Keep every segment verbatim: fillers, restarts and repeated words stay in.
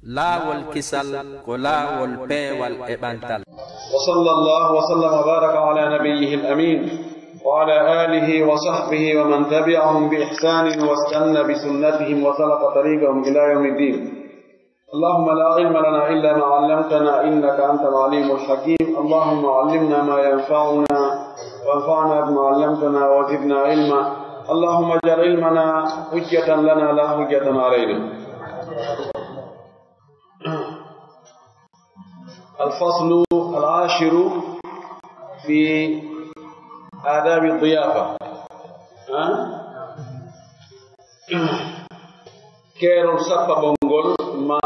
Laawol kisal ko laawol peewal e ɓantal. وصلى الله وسلم وبارك على نبيه الأمين وعلى آله وصحبه ومن تبعهم بإحسان واستن بسنتهم وسلك طريقهم إلى يوم الدين. اللهم لا علم لنا إلا ما علمتنا إنك أنت العليم الحكيم. اللهم علمنا ما ينفعنا وانفعنا بما علمتنا وزدنا علما. اللهم اجعل علمنا حجة لنا لا حجة علينا. الفصل العاشر في آداب الضيافة. ها؟ Keerol sappaɓongol ma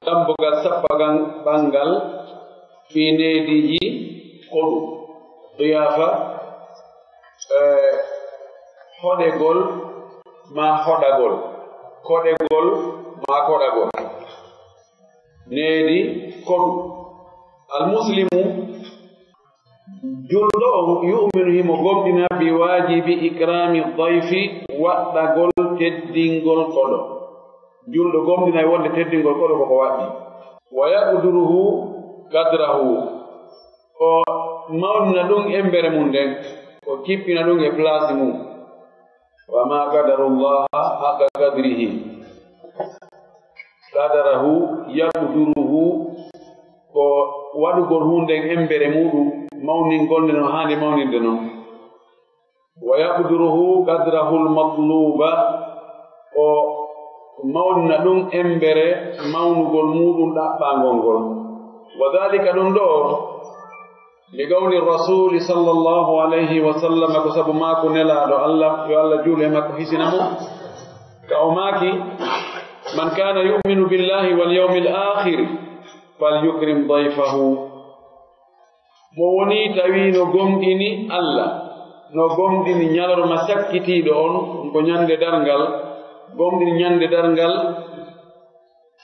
dambugal sappaɓangal fii neediiji koɗu. Diyaafa, eh, hoɗegol ma hoɗagol, koɗegol ma koɗagol. Needi koɗu. Almuslimu, julɗo on, yu'minu, himo gomɗina, bi waajibi ikraami dayfi, waɗɗagol teddingol koɗo. Julɗo gomɗina e wonde teddingol koɗo koko waɗɗi. Wa yaqduruhu qadrahu, o mawnina ɗum embere mum nden, o kippina ɗum e place mum. Wa ma qadarullaha haqqa qadrihi. Qadarahu, yaqduruhu, ko waɗugol huunde nden embere muuɗum, mawningol nde no haani mawninde non. Wa yaqduruhu qadrahu al-matluba, o mawnina ɗum embere mawnugol muuɗum ɗaɓɓaangol ngol. Wa dhalika, ɗum ɗo, li qawli Rasuuli sallallahu alayhi wa sallam, ko sabu maaku Nelaaɗo Allah, yo Allah juulu e makko, hisina mo, ka o maaki: "Man kaana yu'minu billahi wal yawmil aakhiri, falyukrim dayfahu." Mo woni tawi no gomɗini Allah, no gomɗini ñalorma sakkitiiɗo on, ko ñande darngal, gomɗini ñande darngal,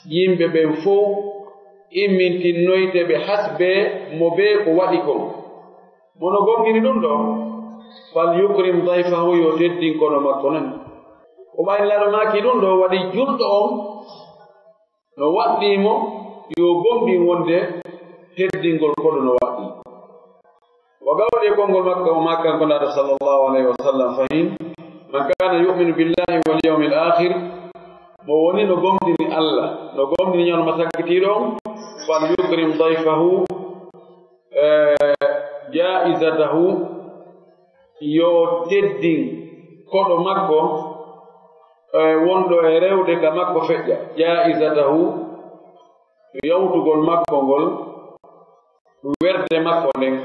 yimɓe ɓen fow immintinnoyte ɓe hasbe mo bee ko waɗi kon. Mo no gomɗini ɗum ɗo, fal yukrim dayfahu, yo teddin koɗo makko non. O ɓay Nelaaɗo maaki ɗum ɗo, waɗi julɗo on no waɗɗii mo, yo gomɗin wonde teddingol koɗo no waɗɗii. Wa qawli, e konngol makko, o maaki kanko Nelaaɗo sallallahu alayhi wa sallam fahin: "Man kaana yu'minu billahi wal yawmil aakhir", mo woni no gomɗini Allah, no gomɗini ñalorma sakkitiiɗo on, "fal yukrim dayfahu", e, jaa'izatahu, yo teddin koɗo makko, e, wonɗo e rewde ka makko feƴƴa, jaa'izatahu, yawtugol makko ngol, werde makko nden,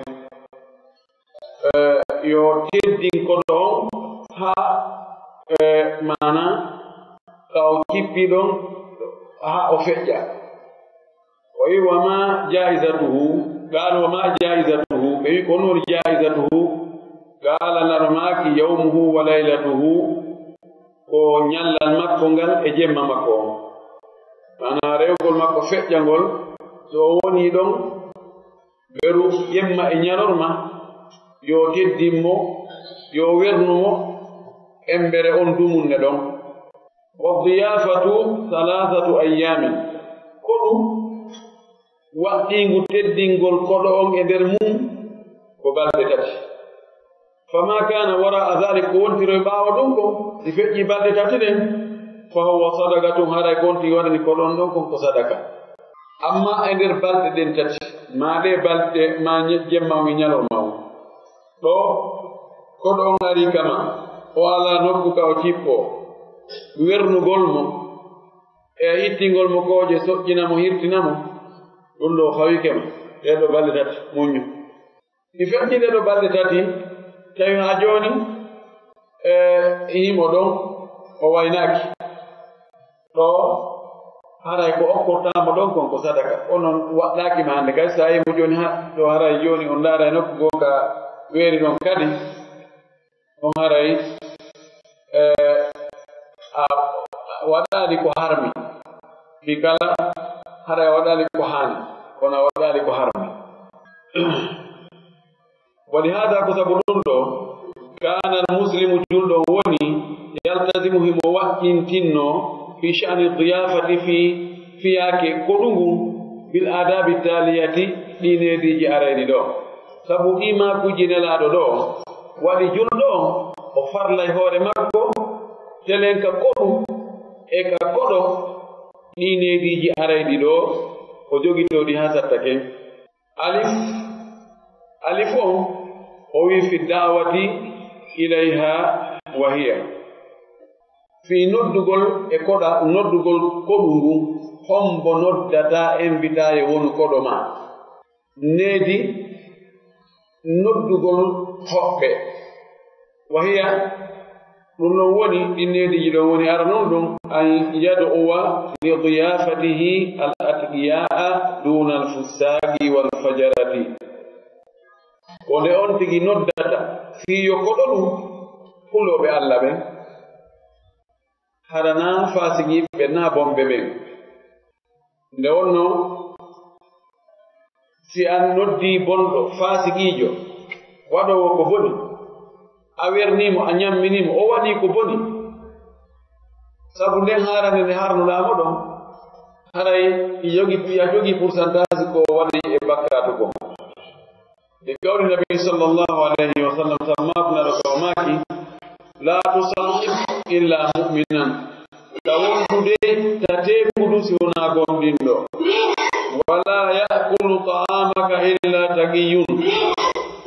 e, yo teddin koɗo on haa, e, maana ka o kippi ɗon haa o feƴƴa. O wi: "Wa ma jaa'izatuhu?" Qaalu: "Wa ma jaa'izatuhu?" Ɓe wi: "Ko honɗum woni jaa'izatuhu?" Qaala, Nelaaɗo maaki: "Yawmuhu wa laylatuhu." Ko ñallal makko ngal e jemma makko on. Maanaa rewgol makko feƴƴangol, so o wonii ɗon, weru jemma e ñalorma, yo teddin mo, yo wernu mo embere on dumunne ɗon. Wa diyaafatu salaasatu ayyaamin. Koɗu waɗɗiingu teddingol koɗo on e nder mum ko balɗe tati. Fama kaana waraa dhalik, ko wontiri ɓaawo ɗum kon, si feƴƴii balɗe tati ɗen, fa huwa sadaqatun, haray ko wonti waɗani koɗo on ɗon kon ko sadaka. Amma e nder balɗe ɗen tati, maa ɗee balɗe, maa ñe-, jemma on e ñalorma on, ɗo koɗo on arii kama, o alaa nokku ka o cippoo, wernugol mo, e ittingol mo kooƴe, soƴƴina mo, hirtina mo, ɗum ɗo fawike ma, ɗee ɗoo balɗe tati, muññu. Mi feƴƴi ɗee ɗoo balɗe tati, tawi haa jooni, e, himo ɗon, o waynaaki. Ɗo, haray ko okkortaa mo ɗon kon ko sadaka. Onon waɗɗaaki ma hannde. Kadi so a yii mo jooni, ha, ɗo haray jooni on ndaaray nokku goo ka weeri ɗon kadi. On haray, e, a waɗaali ko harmi. Fii kala, haray a waɗaali ko haani, kono a waɗaali ko harmi. Wa li haada, ko sabu ɗum ɗo, kaana al muslimu, julɗo on woni, yaltazimu, himo waɗɗintinno, fi sha'ni diyaafati, fi, fiyaake koɗu ngu, bil adabi taliyati, ɗi neediiji arayɗi ɗo. Sabu ɗi maakuuji Nelaaɗo ɗo, waɗi julɗo on, o farlay hoore makko, telen ka koɗu e ka koɗo, ɗi neediiji arayɗi ɗo, o jogitoo ɗi haa sattake. Alif, alif on, o wi fi da'wati ilayha wa hiya. Fii noddugol e koɗa, noddugol koɗu ngu, hombo noddata invitaye wonu koɗo ma? Needi noddugol hoɓɓe. Wa hiya, ɗum ɗon woni, ɗin neediiji ɗon woni, ara non ɗum, an yad'uwa li diyafatihi al atqiya'a duna al fussaqi wal fajarati. Ko nde on tigi noddata fii yo koɗo ɗum hulooɓe Alla ɓen, hara naa faasiqiiɓe ɓen, naa bonɓe ɓen. Nde wonno, si a noddii bonɗo, faasiqiijo, waɗoowo ko boni, a wernii mo, a ñamminii mo, o waɗii ko boni, sabu nden haarande nde haarnuɗaa mo ɗon, haray i jogi, i a jogii pourcentage ko o waɗi e bakkaatu kon. E kawli Nabi sallallahu alayhi wa sallam, sammaaku Nelaaɗo ka o maaki, "La tusahib illa mu'minan." Ta wondude, ta teekudu si wonaa gomɗinɗo. "Wala ya'kulu ta'amaka illa taqiyun."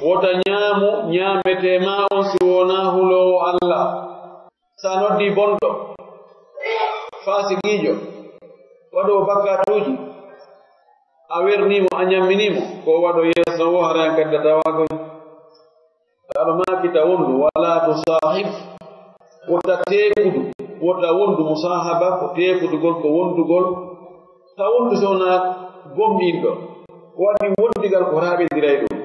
Wota ñaamu ñaametee ma on si wonaa huloowo Alla. Sa noddii bonɗo, faasiqiijo, waɗoowo bakkaatuuji, a wernii mo, a ñamminii mo, ko o waɗo yeeso o, hara en kaddataa wa koy. Aɗo maaki ta wondu, wala tusahib, wota teekudu, wota wondu, musahaba ko teekudugol, ko wondugol, ta wondu si wonaa gomɗinɗo. Ko waɗi wondigal ko raaɓindiray ɗum.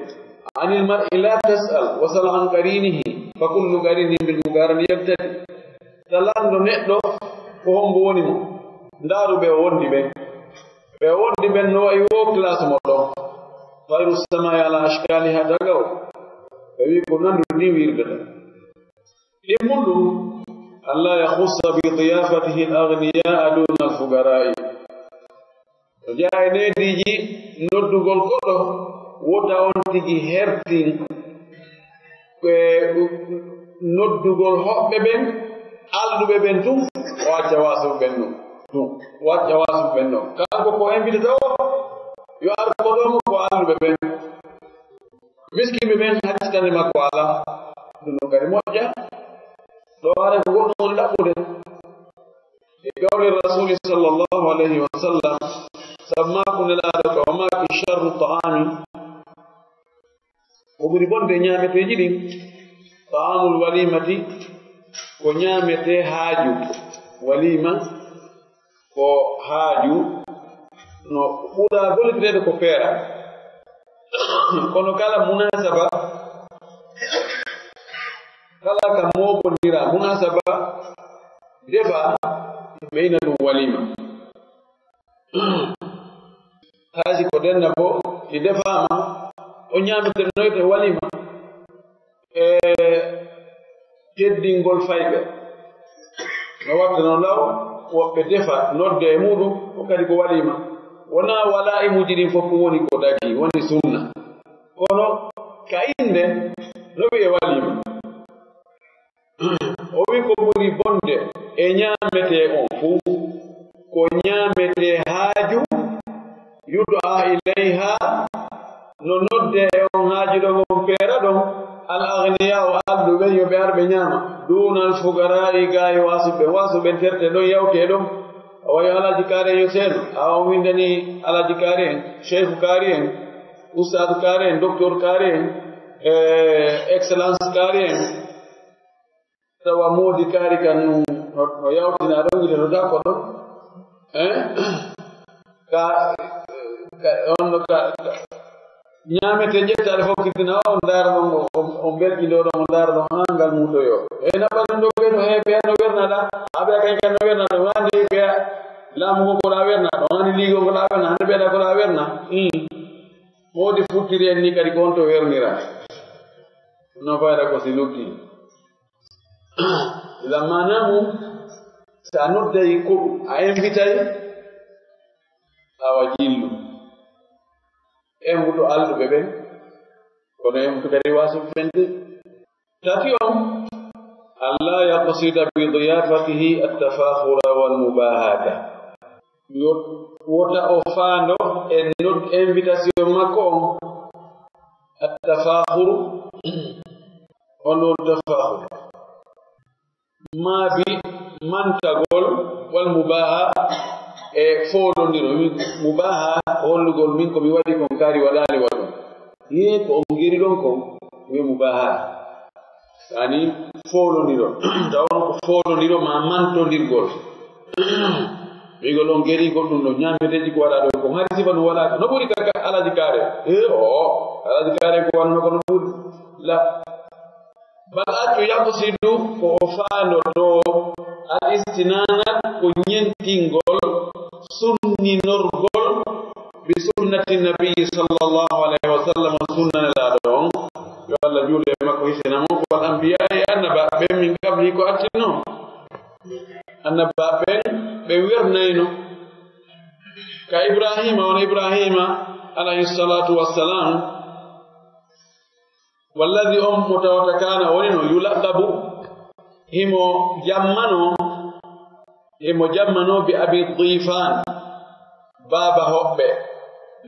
Anil mar'i la tas'al, wasal an qarinihi, fa kullu qarinin bil muqarani yaqtadi. Ta lanndo neɗɗo ko hombo woni mo. Ndaaru ɓe o wondi ɓen. Ɓe o wondi ɓen no wa'i wo classe mo ɗon. Tayru samai ala ashkaliha tagaw. Ɓe wi ko nandu ni wirdata. Ɗimmun ɗum, an la yakhussa bi diyafatihi al aghniya duna al fuqara'i. No jeyaa e neediiji noddugol koɗo, wota on tigi hertin, e, noddugol hoɓɓe ɓen, alɗuɓe ɓen tun, o acca waasuɓe ɓen ɗon. Tun, o acca waasuɓe ɓen ɗon. Kanko ko invité taw, yo ar koɗo mo ko alɗuɓe ɓen. Miskinɓe ɓen haccitande makko alaa. Ɗum ɗon kadi moƴƴa. Ɗo haray ko goɗɗum woni ɗaɓɓude. E kawli Rasuli sallallahu alayhi wa sallam, sammaaku Nelaaɗo ka o maaki, "Sharru ta'ami." Ko ɓuri bonde ñaameteeji ɗin, ta'amul walimati, ko ñaametee haaju. Walima ko haaju, no ɓura gollitireede ko feera. Kono kala munasaba, kala ka moobondira munasaba, defa, ɓe ina ɗum walima. Haji ko denna bo, i defaama, o ñaamitenoyte walima. E teddingol fayɓe. No watta no law, woɓɓe defa, nodde e muɗum, ko kadi ko walima. Wonaa walaimuji ɗin fof woni ko dagi, woni sunna. Kono ka innde, no wi'e walima. O wi ko ɓuri bonde e ñaametee on fuu, ko ñaametee haaju, yudaa ilayha, no nodde e on haaju ɗon, on feera ɗon, al agniya o alɗuɓe, yo ɓe ar ɓe ñaama, duunal fuqaraa'i, gaa e waasuɓe, waasuɓe terte ɗon, yawte ɗon. A wayi Alhaji Kaari en yo seeno, a on windani Alhaji Kaari en, Sheikhu Kaari en, Ustaadu Kaari en, Docteur Kaari en, e Excellence Kaari en. Tawa moodi kaari kan no, no, no yawtina ɗon, gila no dakko ɗon. Eh? Ka, ka, on no ka, ka, ñaamete ƴettaade fof kiddina on, ndaara ɗon, o, o, o belɗi ɗo ɗon, o ndaara ɗon, haa ngal muutoyo. E naɓa ɗum ɗo ɓe no, he, ɓe no wernaɗa, a ɓe kay kan no wernaɗa, wandi ɓe laamu ko ko la werna, ɗon hani liigo ko la werna, hande ɓe da ko la werna. Mm. Moodi futtiri en ni kadi ko on to wernira. No fayda ko si luggi. Idan maanaa mum, so a nodday ko a invitay, jillu. En wuto alɗuɓe ɓen, kono en wuto kadi wasu fende. Tati on, alla yaqsida bi diyafatihi attafakhura wal mubahata. Yo wota o faando e nod-, invitation makko on, attafakhur, on ɗon tafakhur. Maabi mantagol wal mubaha e foolondiro. Mubaha hollugol min ko mi waɗi kon kaari waɗaali waɗu. Ye ko on geri ɗon kon, wiye mubaha. Ani foolondiro. Tawa on ko foolondiro ma mantondirgol. Wiigol on geri goɗɗum ɗo ñaameteeji ko waɗa ɗon kon. Hari sifa no waɗa no ɓuri kaka alaji kaare. E o alaji kaare ko wanno ko no ɓuri. La. Bal accu yaqsidu ko o faandoto al istinana ko ñentingol sunninorgol bi sunnati nabi sallallahu alayhi wa sallam sunna nelaaɗo on. Yo Allah juule e makko hisina mo wal anbiya e annaba ɓen min qabli ko attino. Annaba ɓen ɓe wernayno ka Ibrahima on Ibrahima alayhi salatu wassalam. Walladi on mo tawata kana woni no yulaqabu himo jammano himo jammano bi abi difan baba hoɓɓe.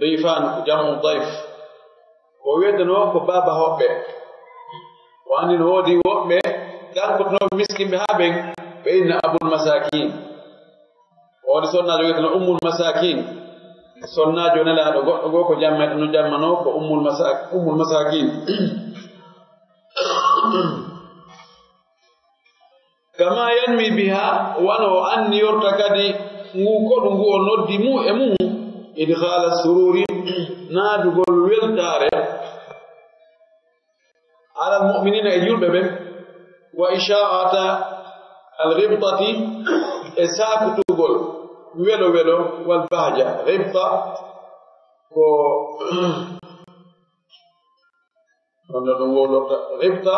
Difan ko jamu dif ko wiyeteno ko baba hoɓɓe. O anndi no woodi woɓɓe gankotonoɓe miskinɓe haa ɓen ɓe inna abul masakin. O woni sonnaajo wiyeteno ummul masakin. Sonnaajo nelaaɗo goɗɗo goo ko jammayɗo no jammanoo ko ummul masa-, ummul masakin. Kama yanmi biha wano o anniyorta kadi ngu koɗu ngu o noddi mu e mum idkhala sururi naadugol weltaare alal mu'minina e julɓe ɓen wa isha'ata al ghibtati e sakutugol welo welo wal bahja. Ghibta ko non no ɗum wowlorta. Ghibta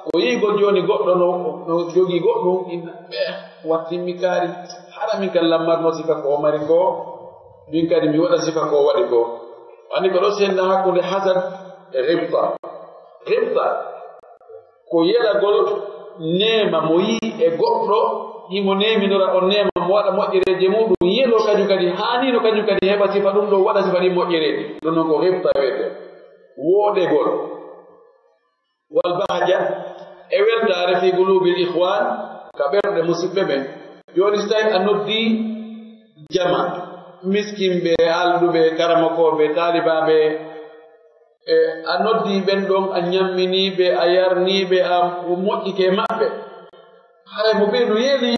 ko yiigol jooni goɗɗo no no jogii goɗɗum inna ɓe wattinmi kaari hara min kan lammarno sifa ko o mari ko min kadi mi waɗa sifa ko o waɗi ko. Anndi ko ɗo senda hakkunde hasad e ghibta. Ghibta ko yelagol neema mo yii e goɗɗo himo neeminora on neema mo waɗa moƴƴereeje muɗum yelo kañum kadi haanino kañum kadi heɓa sifa ɗum ɗo waɗa sifa ɗin moƴƴereeji. Ɗum noon ko ghibta wiyete wooɗegol. Wal bahja e weltaare fi gulubil ikhwan ka ɓerɗe musiɓɓe ɓen. Jooni si tawi a noddi jama miskinɓe alɗuɓe karamokooɓe taalibaaɓe e a noddi ɓen ɗon a ñamminiiɓe a yarniiɓe a moƴƴike maɓɓe. Haray mo ɓe no yeeli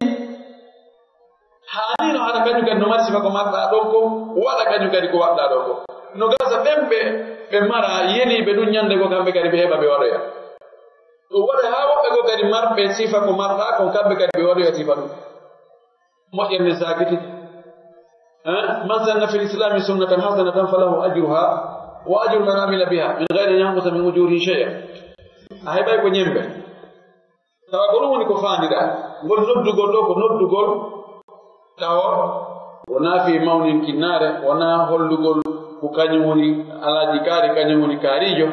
haanino hara kañum kadi no mari sifa ko marɗa ɗon ko waɗa kañum kadi ko waɗɗa ɗon ko no gasa ɓen ɓe ɓe mara yeliiɓe ɗum ñande goo kamɓe kadi ɓe heɓa ɓe waɗoya. Ɗum waɗa haa woɓɓe goo kadi marɓe sifa ko marɗa kon kamɓe kadi ɓe waɗoya sifa ɗum. Moƴƴere nden saakiti. Man sanna fil islami sunnatan hasanatan falahu ajruha wa ajru man amila biha min gayri an yanqusa min ujurihim shay'a. A heɓay ko ñembe. Tawa ko ɗum woni ko faandiɗaa ngol noddugol ɗo ko noddugol tawa wonaa fii mawninkinnaare wonaa hollugol ko kañum woni alaaji kaari kañum woni kaariijo.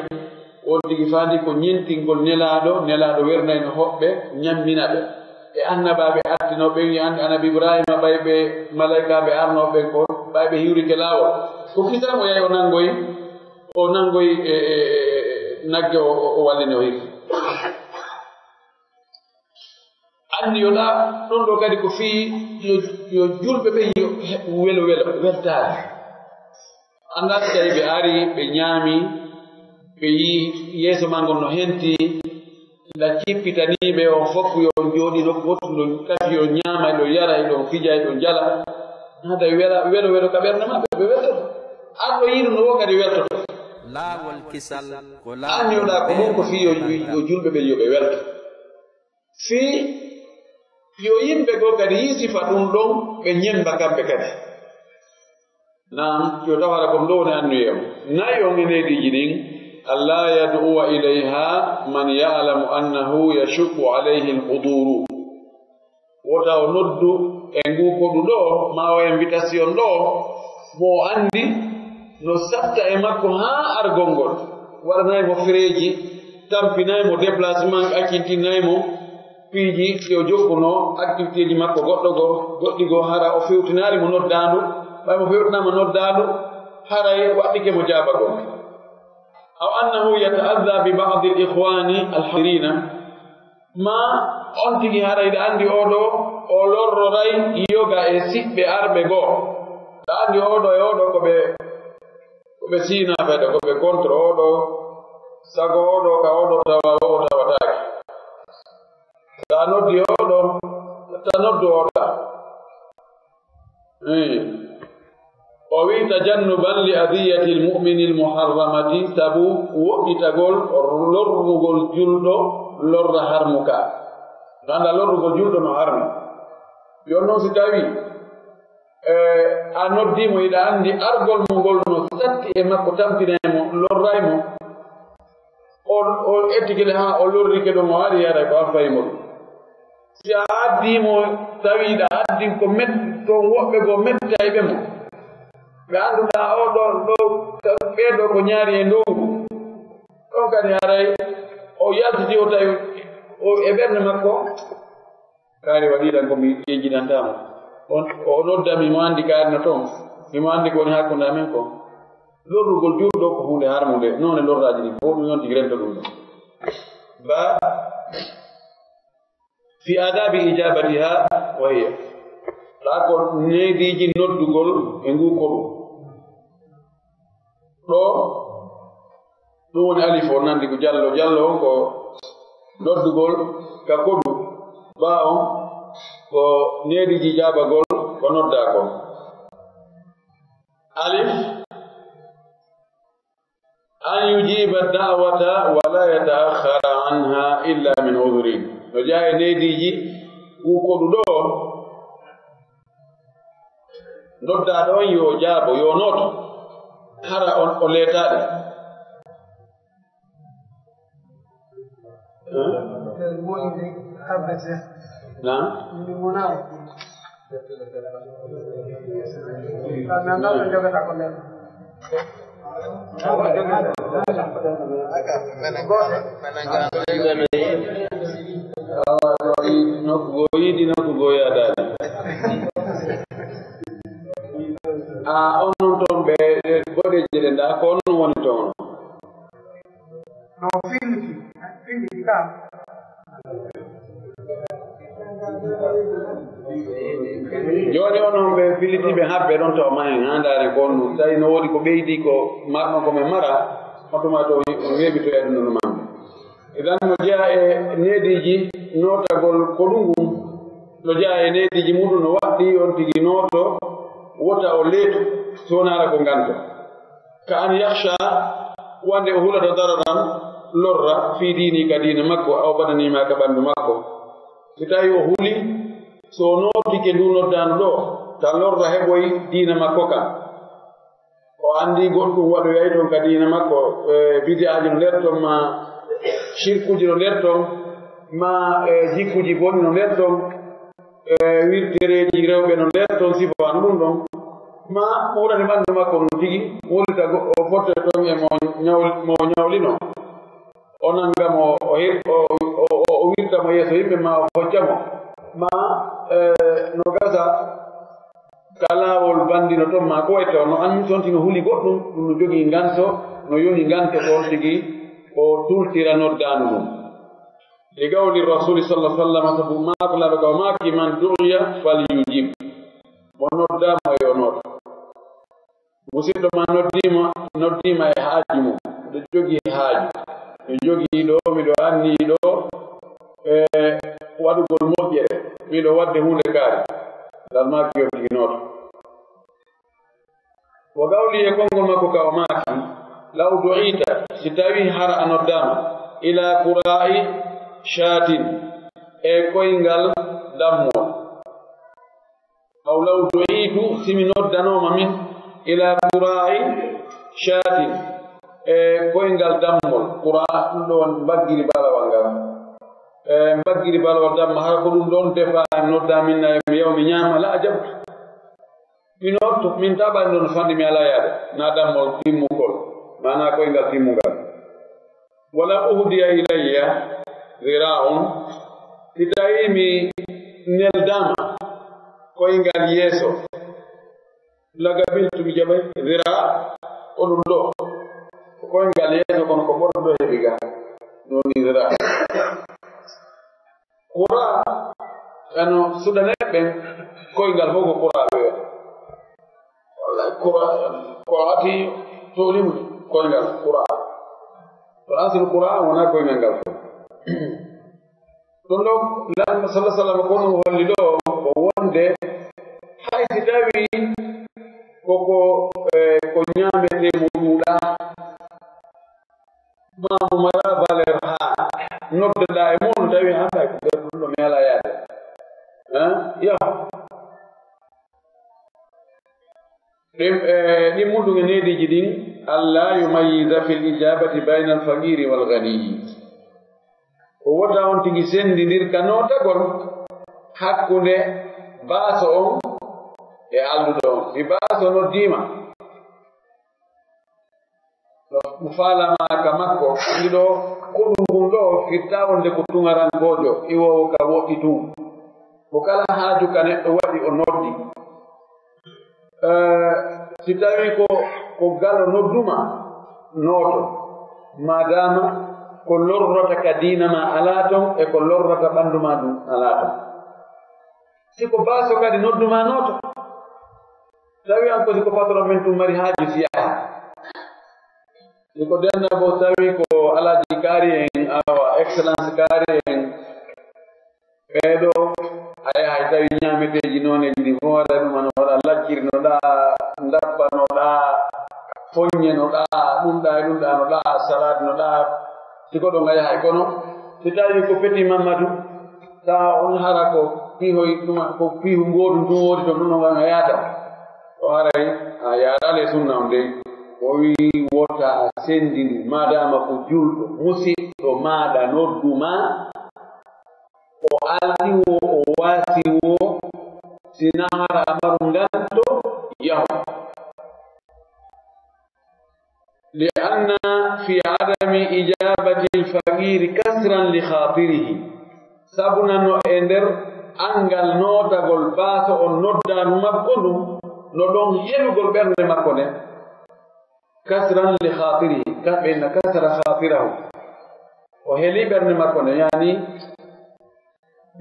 On tigi faandi ko ñentingol nelaaɗo nelaaɗo wernayno hoɓɓe ñammina ɓe e annabaaɓe artinooɓe ɓen wi annde annabi ibrahima ɓay ɓe malaykaaɓe arnooɓe ɓen kon ɓay ɓe hiwrike laawol. Ko kisan o yahi o nanngoyi o nanngoyi e nagge o wallini o hirsi. Anniyoɗaa ɗum ɗo kadi ko fii yo julɓe ɓen yo heɓ welo welo weltaare. Anndaa si tawi ɓe ari ɓe ñaami ɓe yii yeeso maa ngon no henti nda cippitanii ɓe on fof yo on jooɗi nokku wottu ɗon kafi yo ñaama ɗon yara ɗon fija ɗon jala. Naa tawi wela welo welo ka ɓernde maɓɓe ɓe weltoto. Arɗo yiɗu no wo kadi weltoto. Laawol kisal ko laawol anniyoɗaa ko ɗum ko fii yo julɓe ɓen yo ɓe welto. Fii yo yimɓe goo kadi yii sifa ɗum ɗon ɓe ñemmba kamɓe kadi. Naam yo taw hara ko ɗum ɗo woni anniye on. Nayi on e neediiji ɗin. Alla yad'uwa ilayha man ya'lamu annahu yashuqqu alayhi alhuduru. Wota o noddu e ngu koɗu ɗo ma o invitation ɗo Mo o anndi no satta e makko haa argol ngol. Waɗanay mo fereeji, tampinay mo déplacement, accintinay mo piiji ɗi o jokkunoo, activité ji makko goɗɗo goo, goɗɗi goo, hara o fewtinaali mo noddaandu, ɓay mo fewtinaama noddaandu, haray waɗɗike mo jaabagol. Aw annahu yata'adha bi ba'di al-ikhwani al-hadirina, ma on tigi hara hiɗa anndi oo ɗoo, o lorroray yoga e siɓɓe arɓe goo. Ɗa anndi oo ɗoo e oo ɗoo ko ɓe, ko ɓe siinaaɓe ɗo, ko ɓe contre oo ɗoo, sago oo ɗoo ka oo ɗoo tawa, oo tawataake. Ɗa noddi oo ɗoo, ta noddu oo ɗaa. Eh. O wi'i, tajannuban li adiyati al-mu'mini al-muharramati, sabu woɗɗitagol lorrugol julɗo lorra harmu ka. Ganda lorrugol julɗo no harmi. Yon non si tawi, eh, a noddi mo, hiɗa anndi argol mo ngol no satti e makko, tampinay mo, lorray mo. O, o ettike le haa o lorrike ɗon, o ari yara ko a fayi mo ɗum. Si a addi mo, tawi hiɗa addi ko met-, ko woɓɓe goo mettay ɓe mo. Ɓe annduɗaa oo ɗoo, ɗoo, ɓee ɗoo ko ñaari e ndongu. Ɗon kadi haray o yaltiti o tawi o e ɓernde makko. Kaari waɗi lan ko mi yejjinantaa mo. On, o noddami, mo anndi kaari no toon. Himo anndi ko woni hakkunde amen ko. Lorrugol julɗo ko huunde harmunde. Noone lorraaji ɗin fof ɗum yonti rento ɗum ɗo. Ba fi adabi ijabatiha wa hiya. Ɗa ko neediiji noddugol e ngu koɗu. Ɗo, ɗum woni alif o nandi ko jallo. Jallo on ko noddugol ka koɗu. Ba on ko neediiji jaabagol ko noddaa kon. Alif, an yujiba da'wata wa la yata'akhkhara anha illa min udhrin. No jeyaa e neediiji ngu koɗu ɗo, noddaaɗo on yo jaabo, yo nooto, hara on o leetaade. Naam. Awa, ɗo i-, nokku goo yiɗi, nokku goo yaadaani. A, on non toon ɓe, ɓe boɗeeje ɗe ndaa ko on woni toon. No filliti, filliti ka. Jooni onon ɓe fillitiiɓe habbe ɗon tawa mahen haa ndaaren ko on, tawi no woodi ko ɓeydi ko marɗon ko men mara, on tuma to on weeɓi to e aduna no maande. Idan no jeyaa e neediiji nootagol koɗu ngu, no jeyaa e neediiji muɗum no waɗɗi on tigi nooto, wota o leetu, so wonaara ko nganto. Ka an yakhsha, wande o hulata dararan, lorra, fi diini ka diina makko, aw badani ma ka ɓandu makko. Si tawi o huli, so o nootike ndu noddaandu ɗo, ta lorra heɓoy diina makko kan. O anndi goɗɗum waɗoyay ton ka diina makko, e bid'aaji no nder ton, ma shirkuuji no nder ton, ma, e jikkuuji boni no nder ton. E wirtereeji rewɓe no nder ton, sifa wano ɗum ɗon. Ma ɓurani ɓanndu makko ɗum tigi, wulta go-, o fotte ton e mo ñawl-, mo ñawlino. O nanga mo, o hir-, o, o, o, o wirta mo yeeso yimɓe, ma o hocca mo. Ma, e, no gasa ka laawol banndino ton, ma ko wayi taw no an tontino huli goɗɗum, ɗum no jogii nganto, no yoni nganto ko on tigi o tultira noddaandu ɗum. Li qawli Rasuli sallallahu alaihi wasallam, sabu maako Laaɗo ka o maaki, "Man du'iya falyujib." Mo noddaama yo nooto. Musidɗo ma noddiima, noddiima e haaju mum. Ɗo jogii haaju. Mi jogii ɗo, miɗo anni ɗo, e waɗugol moƴƴere. Miɗo waɗde huunde kaari. Ngal maaki yo tigi nooto. Wa qawli, e konngol makko ka o maaki, "Law du'ita, si tawi hara a noddaama, ila qura'i shatin, e koyngal dammol." Aw law du'itu, si mi noddanooma min, ila qura'i shatin, e koyngal dammol. Qura' ɗum ɗo won mbaggiri balawal ngal. E mbaggiri balawal damma, hara ko ɗum ɗon defa, nodda min na mi yaw mi ñaama, la ajabtu. Mino to min taɓani ɗon fanɗi mi alaa yaade, na dammol timmugol, maanaa koyngal timmungal. Wala uhdiya ilayya zira'un, si tawi mi neldaama koyngal yeeso, lagabiltu mi jaɓay zira, ko ɗum ɗo, koyngal yeeso kono ko ɓorɗo heɓi ga, ɗum woni zira. Kura, ano suɗaneɓe ɓen, koyngal fof ko kura ɓe wiyata. Wallahi kura, ko ati tolimu koyngal kura. To aslu kura wona koyngal ngal fof. Ɗum ɗo, Laamɗo sallallahu alaihi wasallam ko ɗum holli ɗo, ko wonde hay si tawi koko, eh, ko ñaamete mo ɗuuɗa, ma mo mara valeur ha noddaɗa e mum, tawi hannda ko nder ɗum ɗo mi ala yaade. Hein? Yahu. Ɗin, eh, ɗin muɗum e neediiji ɗin, alla yumayyiza fil ijabati bayna al faqiri wal ghaniyi. Ko wota on tigi sendindir ka nootagol hakkunde baaso on e alluɗo on. Si baaso noddiima, mo faalama ka makko, anndi ɗo, koɗum ngun ɗo firta wonde ko tungarankoojo, iwoowo ka woɗɗi tun. Ko kala haaju ka neɗɗo waɗi o noddi. Eh, si tawi ko, ko galo nodduma, nooto. Maadaama ko lorrata ka diina ma alaa ton, e ko lorrata ɓanndu ma ɗum alaa ton. Si ko baaso kadi nodduma, nooto. Tawi an ko si ko patron men tun mari haaju si yaha. Si ko denna bo tawi ko Alaaji Kaari en, awa, Excellence Kaari en, ɓeeɗo, a yahay tawi ñaameteeji nooneeji ɗi fof, haray ɗum ano hoɗa laccirnoɗa, ndabbanoɗa, foññenoɗa, ɗum ɗa e ɗum ɗa no ɗa, salade no ɗa, si ko ɗon a yahay. Kono si tawi ko Petit Mamadou, tawa on hara ko pihoy ɗuma, ko pihu ngoɗum ɗum woodi toon, ɗum ɗon an a yaada. O haray a yaadaali e sunna on dey. O wi wota a senndindu, maadaama ko julɗo, musiɗɗo maaɗa noddu ma, o aldi wo, o waasi wo, si na hara a maru nganto, yahu. Li anna fi adami ijabati al faqiri kasran li khatirihi. Sabu nano e nder anngal nootagol baaso on noddaandu makko ndun, no ɗon helugol ɓernde makko nden. Kasran li khatirihi, ka ɓe na kasara khatirahu. O heli ɓernde makko nden, yaani,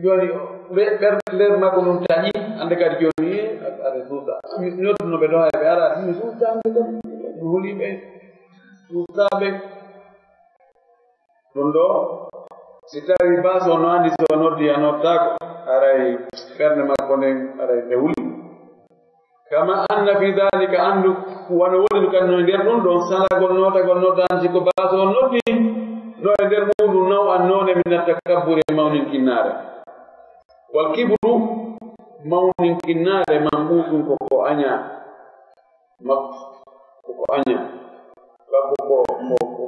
jooni ɓe, ɓer-, nder makko ɗum taƴi, hannde kadi jooni, a-, aɗa suusa. Mi nodduno ɓe ɗo, hay ɓe ara, mi suusa, hannde kadi, mi huli ɓe, suusa ɓe. Ɗum ɗo, si tawi baaso no anndi so noddi a nottaako, aray ɓernde makko nden, aray ɓe huli. Kama anna fi dhalika, anndu wano woni kan no e nder ɗum ɗon, salagol nootagol noddaandu, si ko baaso on noddi, no e nder muɗum naw an noone min attakabburi, mawninkinnaare. Wal kibru, mawninkinnaare, man ɓuuɗum ko ko aña. Mak-, ko ko aña. Mak-, ko, ko, ko, ko.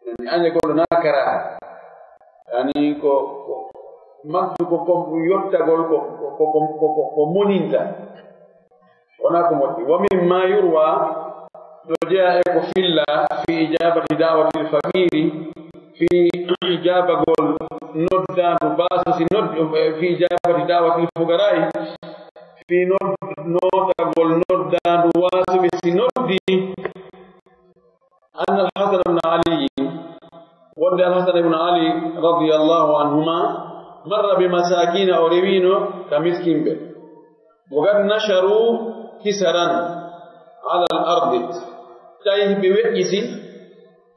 Yani, aña goɗɗo na karaha. Yani, ko, ko, makdu ko, ko yottagol ko, ko, ko, ko, ko, ko moninta. Wona ko moƴƴi. Wa mimma yurwa, no jeyaa e ko filla, fi ijabati da'watil faqiri, fi ijabagol noddaandu baaso si noddi, fi ijabati da'watil fuqara'i, fi nod-, nootagol noddaandu waasuɓe si noddi. Anna al-Hasan ibn Ali, wonde al-Hasan ibn Ali radiyallahu anhuma, marra bi masakina, o rewino ka miskinɓe. Wa qad nasharu kisaran ala al-ardi, tawi ɓe weƴƴiti,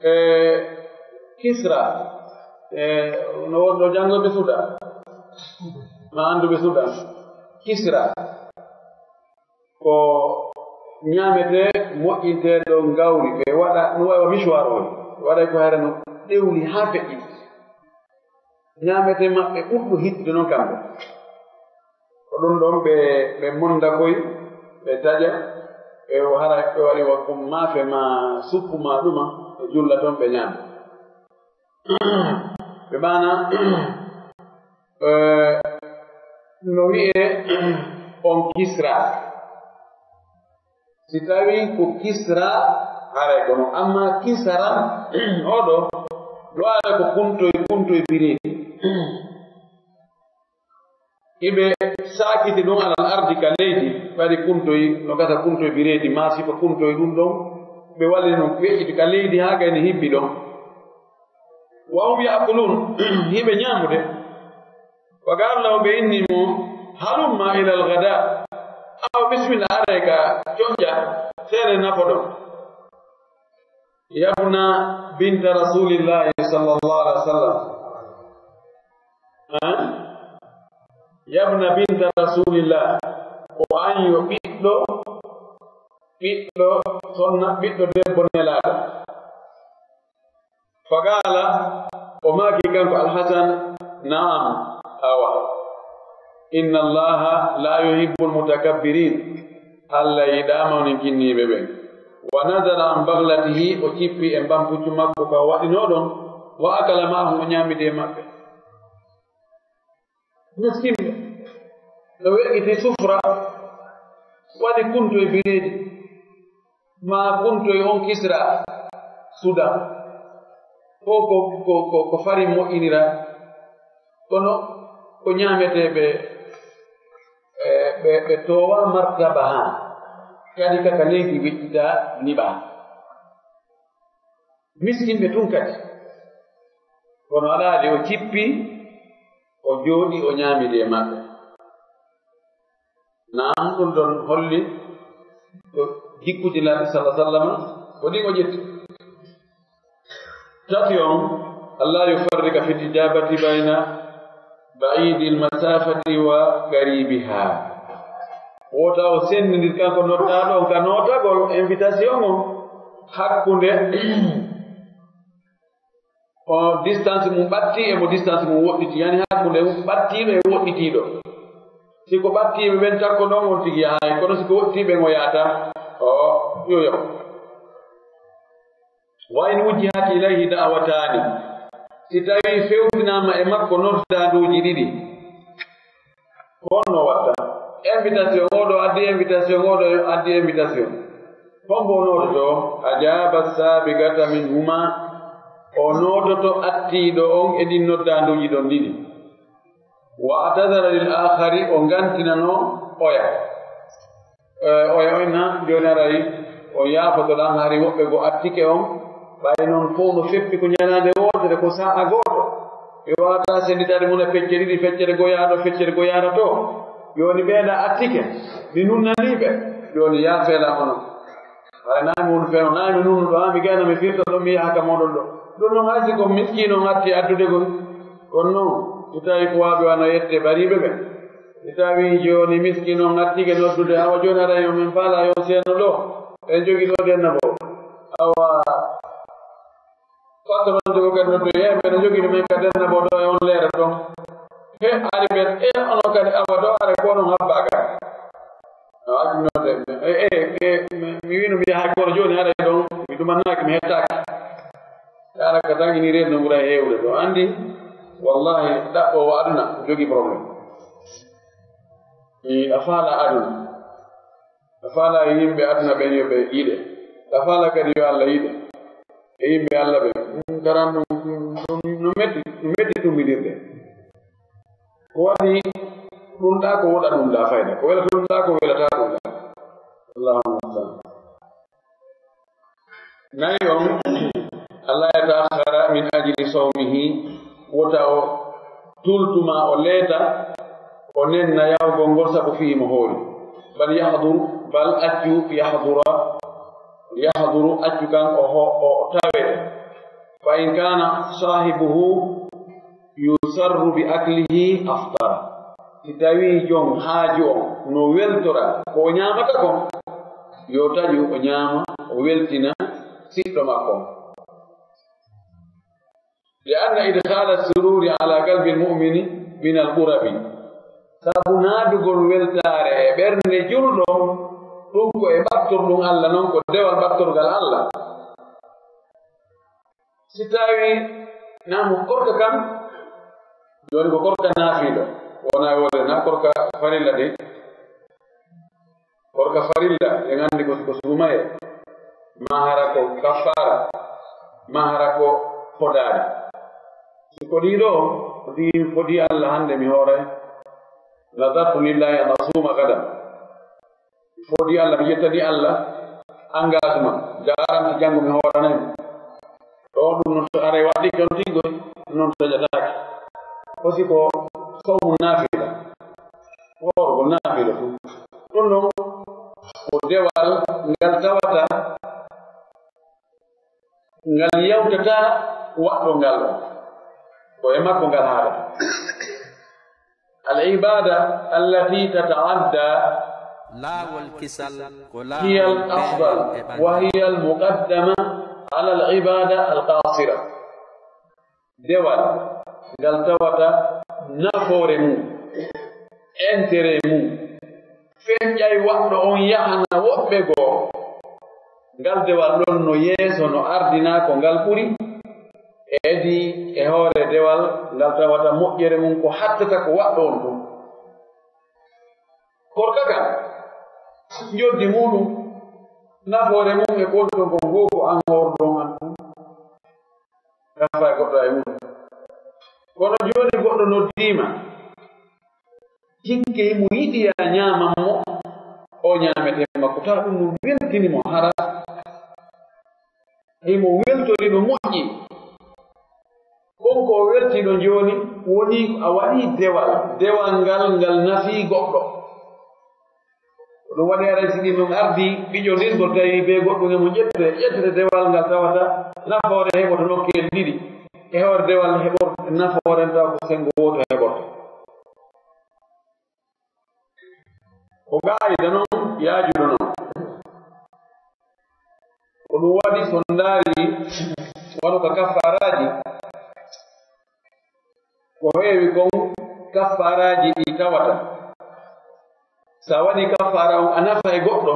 e, kisra, e, no wonno janngoɓe suuda, ma annduɓe suuda, kisra. Ko ñaametee moƴƴinteeɗo ngawri, ɓe waɗa, no wayi wa misuwaar on, ɓe waɗay ko hayre no ɗewli haa feƴƴi. Ñaametee maɓɓe ɓurɗo hittude noon kamɓe. Ko ɗum ɗoon ɓe, ɓe monda koy, ɓe taƴa, ɓe hara, ɓe waɗi wa ko maafe ma suppu ma ɗuma, ɓe julla toon, ɓe ñaama. Ɓe maana, eh, no wi'ee on Kisra. Si tawi ko Kisra, haray kono, amma Kisara oɗo, ɗo ara ko kuntoy, kuntoy bireedi. Hiɓe saakiti ɗum alal ardi ka leydi, ɓari kuntoy, no gasa kuntoy bireedi, maa sifa kuntoy ɗum ɗon, ɓe walli ɗum weƴƴiti ka leydi haa gayni hibbi ɗon. Wa hum ya'kulun, hiɓe ñaamude. Wa qaala lahu, ɓe inni mo, halumma ilal ghadaa, awa bismillah, aray ka coƴƴa, seene nafo ɗon. Yabna binta Rasulillahi sallallahu alaihi wasallam. Ha? Yabna binta Rasulillah. Ko an yo ɓiɗɗo, ɓiɗɗo sonna, ɓiɗɗo debbo Nelaaɗo. Faqaala, o maaki kanko Alhasan, naam, awa. Inna Allaha la yuhibbul mutakabbirin. Allah yiɗaa mawninkinniiɓe ɓen. Wa nazala an baglatihi, o cippi e mbampuccu makko ka o waɗinoo ɗon, wa akala ma'ahum, o ñaamidi e maɓɓe. Miskinɓe, no weƴƴiti sufra, waɗi kuntoy bireedi, maa kuntoy on Kisra Sudan. Ko, ko, ko, ko, ko farin moƴƴinira, kono ko ñaametee ɓe, e, ɓe, ɓe toowa martaba haa. Kadi kaka leydi weƴƴitaa niɓaa. Miskinɓe tun kadi. Kono alaa de o cippi, o jooɗi, o ñaamidi e maɓɓe. Naam, ɗum ɗon holli ko jikkuji Naabi sallallahu alaihi wasallam, ko ɗin o ƴetti. Tati on, Allah yufarrika fil ijabati bayna ba'idil masafati wa qaribiha. Wota o sennindir kanko noddaaɗo on ka nootagol invitation on hakkunde o distance mum ɓatti e mo distance mum woɗɗiti, yani hakkunde ɓattiiɗo e woɗɗitiiɗo. Si ko ɓattiiɓe ɓen takko ɗon, on tigi yahay, kono si ko woɗɗitiiɓe ɓen o yaata, o yo yahu. Wa in wujjihat ilayhi da'watani, si tawi fewtinaama e makko noddaanduuji ɗiɗi, ko honno watta? Invitation, oɗo addi invitation, oɗo addi invitation. Hombo o noototo? Ajaba sabigata minhuma, o noototo attiiɗo on e ɗin noddaanduuji ɗon ɗiɗi. Wa atazara lil akhari, o ngantinano oya. Eh, oya on na, jooni aray, on yaafoto ɗan, hari woɓɓe goo attike on, ɓay non fow no feppi ko ñalaande wootere, ko sa'a gooto. Ɓe waawataa sennditaade mum e feccere ɗiɗi, feccere goo yaha ɗo, feccere goo yaha to. Jooni ɓee ɗa attike, mi nunnanii ɓe. Jooni yaafee lan onon. Hara naa mi woni feewɗo, naa mi nunnuɗo, haa mi gayna mi firta ɗon, mi yaha ka mooɗon ɗo. Ɗun non hay si ko miskiino on atti addude goo. Kono non, si tawi ko waaɓe wano yette bariiɓe ɓen. Si tawi jooni miskiino on attike noddude, awa jooni aray yo min faala yo seenno ɗo. En jogi ɗo denna bo. Awa patron de ko kadi noddu, e men no jogi ɗumen ka denna bo ɗo e on leere ton. He ari ɓen, e onon kadi awa ɗo ara ko onon habbaaka. No accu nodde, e, e, e, mi, mi wino mi yahay kono jooni aray ɗon, mi ɗumanaaki, mi hettaaki. Ara ka tan ini reedu no ɓura heewde ɗo. Anndi, wallahi, ɗaɓɓoowo aduna jogi problème. E, a faala aduna. A faala e yimɓe aduna ɓen yo ɓe yiɗe. A faala kadi yo Allah yiɗe. E yimɓe Allah ɓen. Ɗum karan ɗum, ɗum, ɗum no metti, ɗum metti tumbidirde. Ko waɗi ɗum ɗa ko woɗa ɗum ɗa fayda. Ko welata ɗum ɗa ko welata ɗum ɗa. Allahumma salli. Nayi on, Allah yataakhara min ajli sawmihi, wota o tultuma, o leeta, o nenna yahugol ngol sabu fii mo hoori. Bal yahduru, bal accu yahdura, yahduru accu kan o ho-, o tawete. Fa in kana sahibuhu yusarru bi aklihi aftara. Si tawi jon haaju on no weltora ko o ñaamata kon, yo taƴu o ñaama, o weltina siɗɗo makko on. Li anna idkhala sururi ala qalbil mu'mini min al qurabi. Sabu naadugol weltaare e ɓernde julɗo, ɗum ko e ɓattorɗum Allah non, ko dewal ɓattorgal Allah. Si tawi na mo korka kan, jooni ko korka naafiila, wona wonde na korka farilla de. Koorka farilla, en anndi ko, ko suumayee, maa hara ko kaffaara, maa hara ko fodaari. Si ko ɗii ɗoo, ko ɗii fodii Allah hannde mi hooray. Nadartu lillahi an asuma gadan. Fodii Allah, mi ƴettanii Allah engagement, garanti janngo mi hooranay mo. Ɗoo ɗum noon, to aray waɗɗii kon tiggoy, noon taƴataake. Aussi ko sawmu naafila, koorgol naafila tun. Ɗum ɗon ko dewal ngal tawata ngal yawtataa waɗɗo ngal on. Ko e makko ngal haala. Al ibada allati tata'adda laawol kisal ko laawol hiya al afdal, wa hiya al muqaddama ala al ibada al qasira. Dewal ngal tawata nafoore mum, intérêt mum, feñƴay waɗɗo on yahana woɓɓe goo. Ngal dewal ɗon no yeeso, no ardinaa ko ngal ɓuri. E edi e hoore dewal ngal tawata moƴƴere mum ko hattata ko waɗɗo on ɗum. Koorka kan, njoddi muuɗum, nafoore mum e ɓoltol ngol ngoo ko an hoorɗo on an ɗum. Kafaa e goɗɗo e mum. Kono jooni goɗɗo noddii ma, hikke himo yiɗi yaa ñaaman mo, o ñaametee makko, tawa ɗum no weltini mo hara. Himo weltori no moƴƴi. Kon ko o weltii ɗon jooni, woni a waɗii dewal, dewal ngal, ngal nafii goɗɗo. Ko ɗum waɗi aray si ɗin ɗon ardii, ɓiƴondirgol tawi bee goɗɗum e mum ƴettee, ƴettete dewal ngal tawata nafoore heɓoto nokkeeli ɗiɗi. E hoore dewal heɓor-, nafoore tawa ko senngo wooto heɓorto. Ko qaa'ida non, yaajuɗo non. Ko ɗum waɗi so ndaari wano ka kaffaaraaji, ko heewi kon kaffaaraaji ɗi tawata. Sa waɗi kaffaara on a nafa e goɗɗo,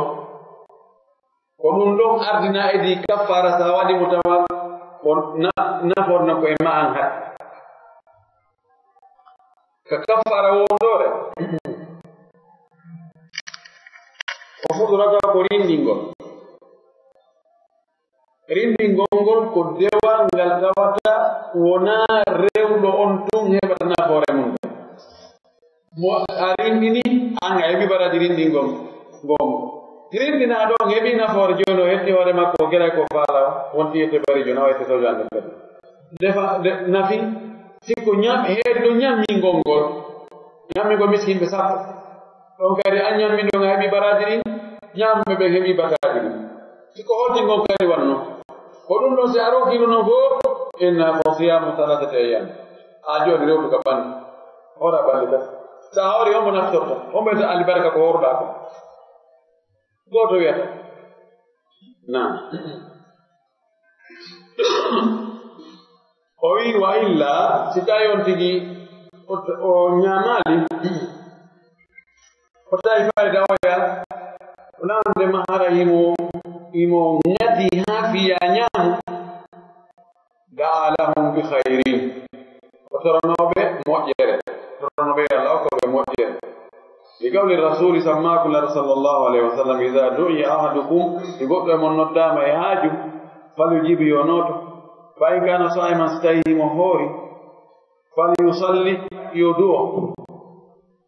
ko ɗum ɗon ardina e ɗi kaffaara sa waɗi mo tawa ko na-, naforno ko e ma an hatta. Ka kaffaara wondoore, o fuɗɗorata ko rinndingol. Rinndingol ngol ko dewal ngal tawata wonaa rewɗo on tun heɓata nafoore mum nde. Mo a rinndini, an a heɓi baraji rinndingol ngol. Rinndinaaɗo on heɓi nafoore, jooni o hetti hoore makko, o geray ko faala, wonti yette bari jooni, o yette sojo an nder. Defa, de, nafi, sikko ñam, heedi ɗo ñammingol ngol. Ñammingol miskinɓe sappo. Ɗon kadi an ñamminɗo on a heɓi baraji ɗin, ñamɓe ɓen heɓi baraji ɗin. Sikko holtingol kadi wanno. Ko ɗum ɗon si a ronkino non fof, inna ko siyamu salasati ayyam. A jooni rewtu ka ɓandu. Hoora ɓandu ka. Sa hoori, homo naftorta, homo ɓeyta albarka ko horuɗaa ko. Gooto wiyata. Naam. O wi, wa illa, si tawi on tigi o, o ñaamaali, o tawi fayda oya, o nande ma hara himo, himo ŋadi haa fiya ñaamu, da'a lahum bi khairin. O toranooɓe moƴƴere. Toranooɓe Allah, okka ɓe moƴƴere. Li qawli Rasuli sammaakum lana sallallahu alayhi wa sallam, "Idha du'iya ahadukum," si goɗɗo e mon noddaama e haaju, "falyujib," yo nooto. "Fa in kana sa'iman," si tawi himo hoori, "falyusalli," yo du'o.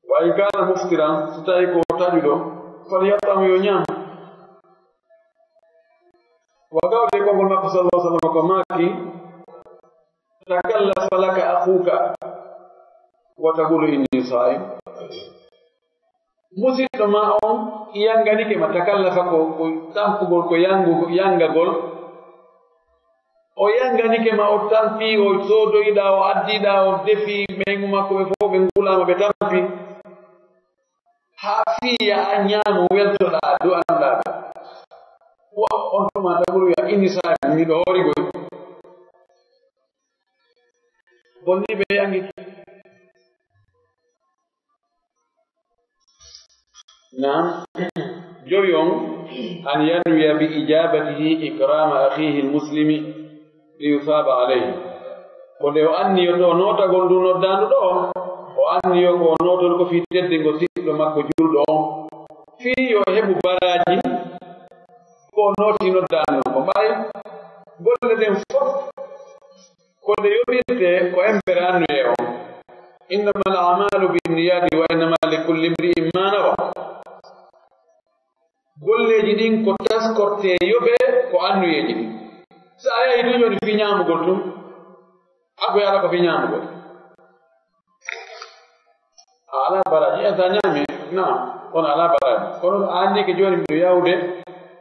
"Wa in kana muftiran," si tawi ko taƴuɗo, "falyat'am," yo ñaam. Wa qawli, konngol makko sallallahu alayhi wa sallam ko maaki, "Takallafa laka akhuka wa taqulu inni sa'im." Musiɗɗo ma on yanganike ma, takallafa ko, ko tampugol, ko yangu-, yangagol. O yanganike ma, o tampi, o soodoyiɗaa, o addiɗaa, o defi, ɓeyngu makko ɓe fof ɓe ngulaama, ɓe tampi. Haa fiya a ñaamo weltoɗaa, du'anɗaa ɓe. Wa on tuma taqulu ya inni sa'im, miɗo hoori koy. Bonni ɓe yangi. Naam. Jowi on, an yanwiya bi ijabatihi ikrama akhihi almuslimi li yusaba alayhi. Ko nde o anniyoto nootagol ndu noddaandu ɗo, o anniyo ko o nootol ko fii teddingo siɗɗo makko julɗo on, fii yo heɓu baraaji ko nooti noddaani ɗum ko mbayi golle ɗen fof ko ɗe yoɓirte ko embere annuye on. Innama al amalu binniyati wa innama li kulli imri'in ma nawa. Golleeji ɗin ko taskorte yoɓe ko annuyeeji ɗin. So a yahi tun joni fii ñaamugol tun, a ko yaala ko fii ñaamugol. A alaa baraaji en sa ñaami na, kono alaa baraaji kono a anndi ke jooni miɗo yahude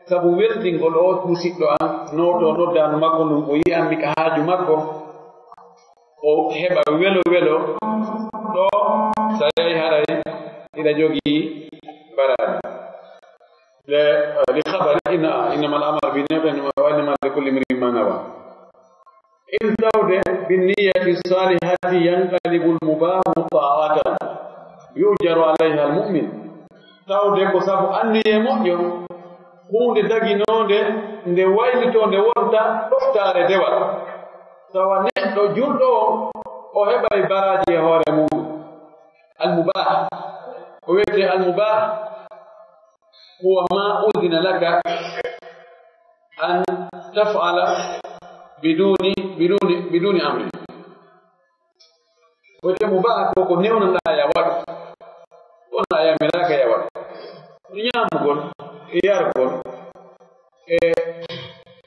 sabu weltingol o musiɗɗo an nooto noddaanu makko ndun o yi'anmi ka haaju makko. O heɓa welo welo ɗo sa yahi haray hiɗa jogii baraaji. Li khabari inna innamal amalu binniyati wa innama li kulli imri'in ma nawa. In tawde binniyati salihati yanqalibul mubahu ta'atan yujaru alayha al mu'min. Tawde ko sabu anniye moƴƴo huunde daginoonde nde waylitoo nde wonta ɗoftaare dewal. Tawa neɗɗo julɗo o o heɓay baraaji e hoore muɗum. Al mubah ko wiyetee al mubah huwa ma udina laka an tafala biduni biduni biduni amri. Wode mo baa ko ko newnanɗaa ya waɗu wona yamiraaka ya waɗu. Ñaamugol e yargol e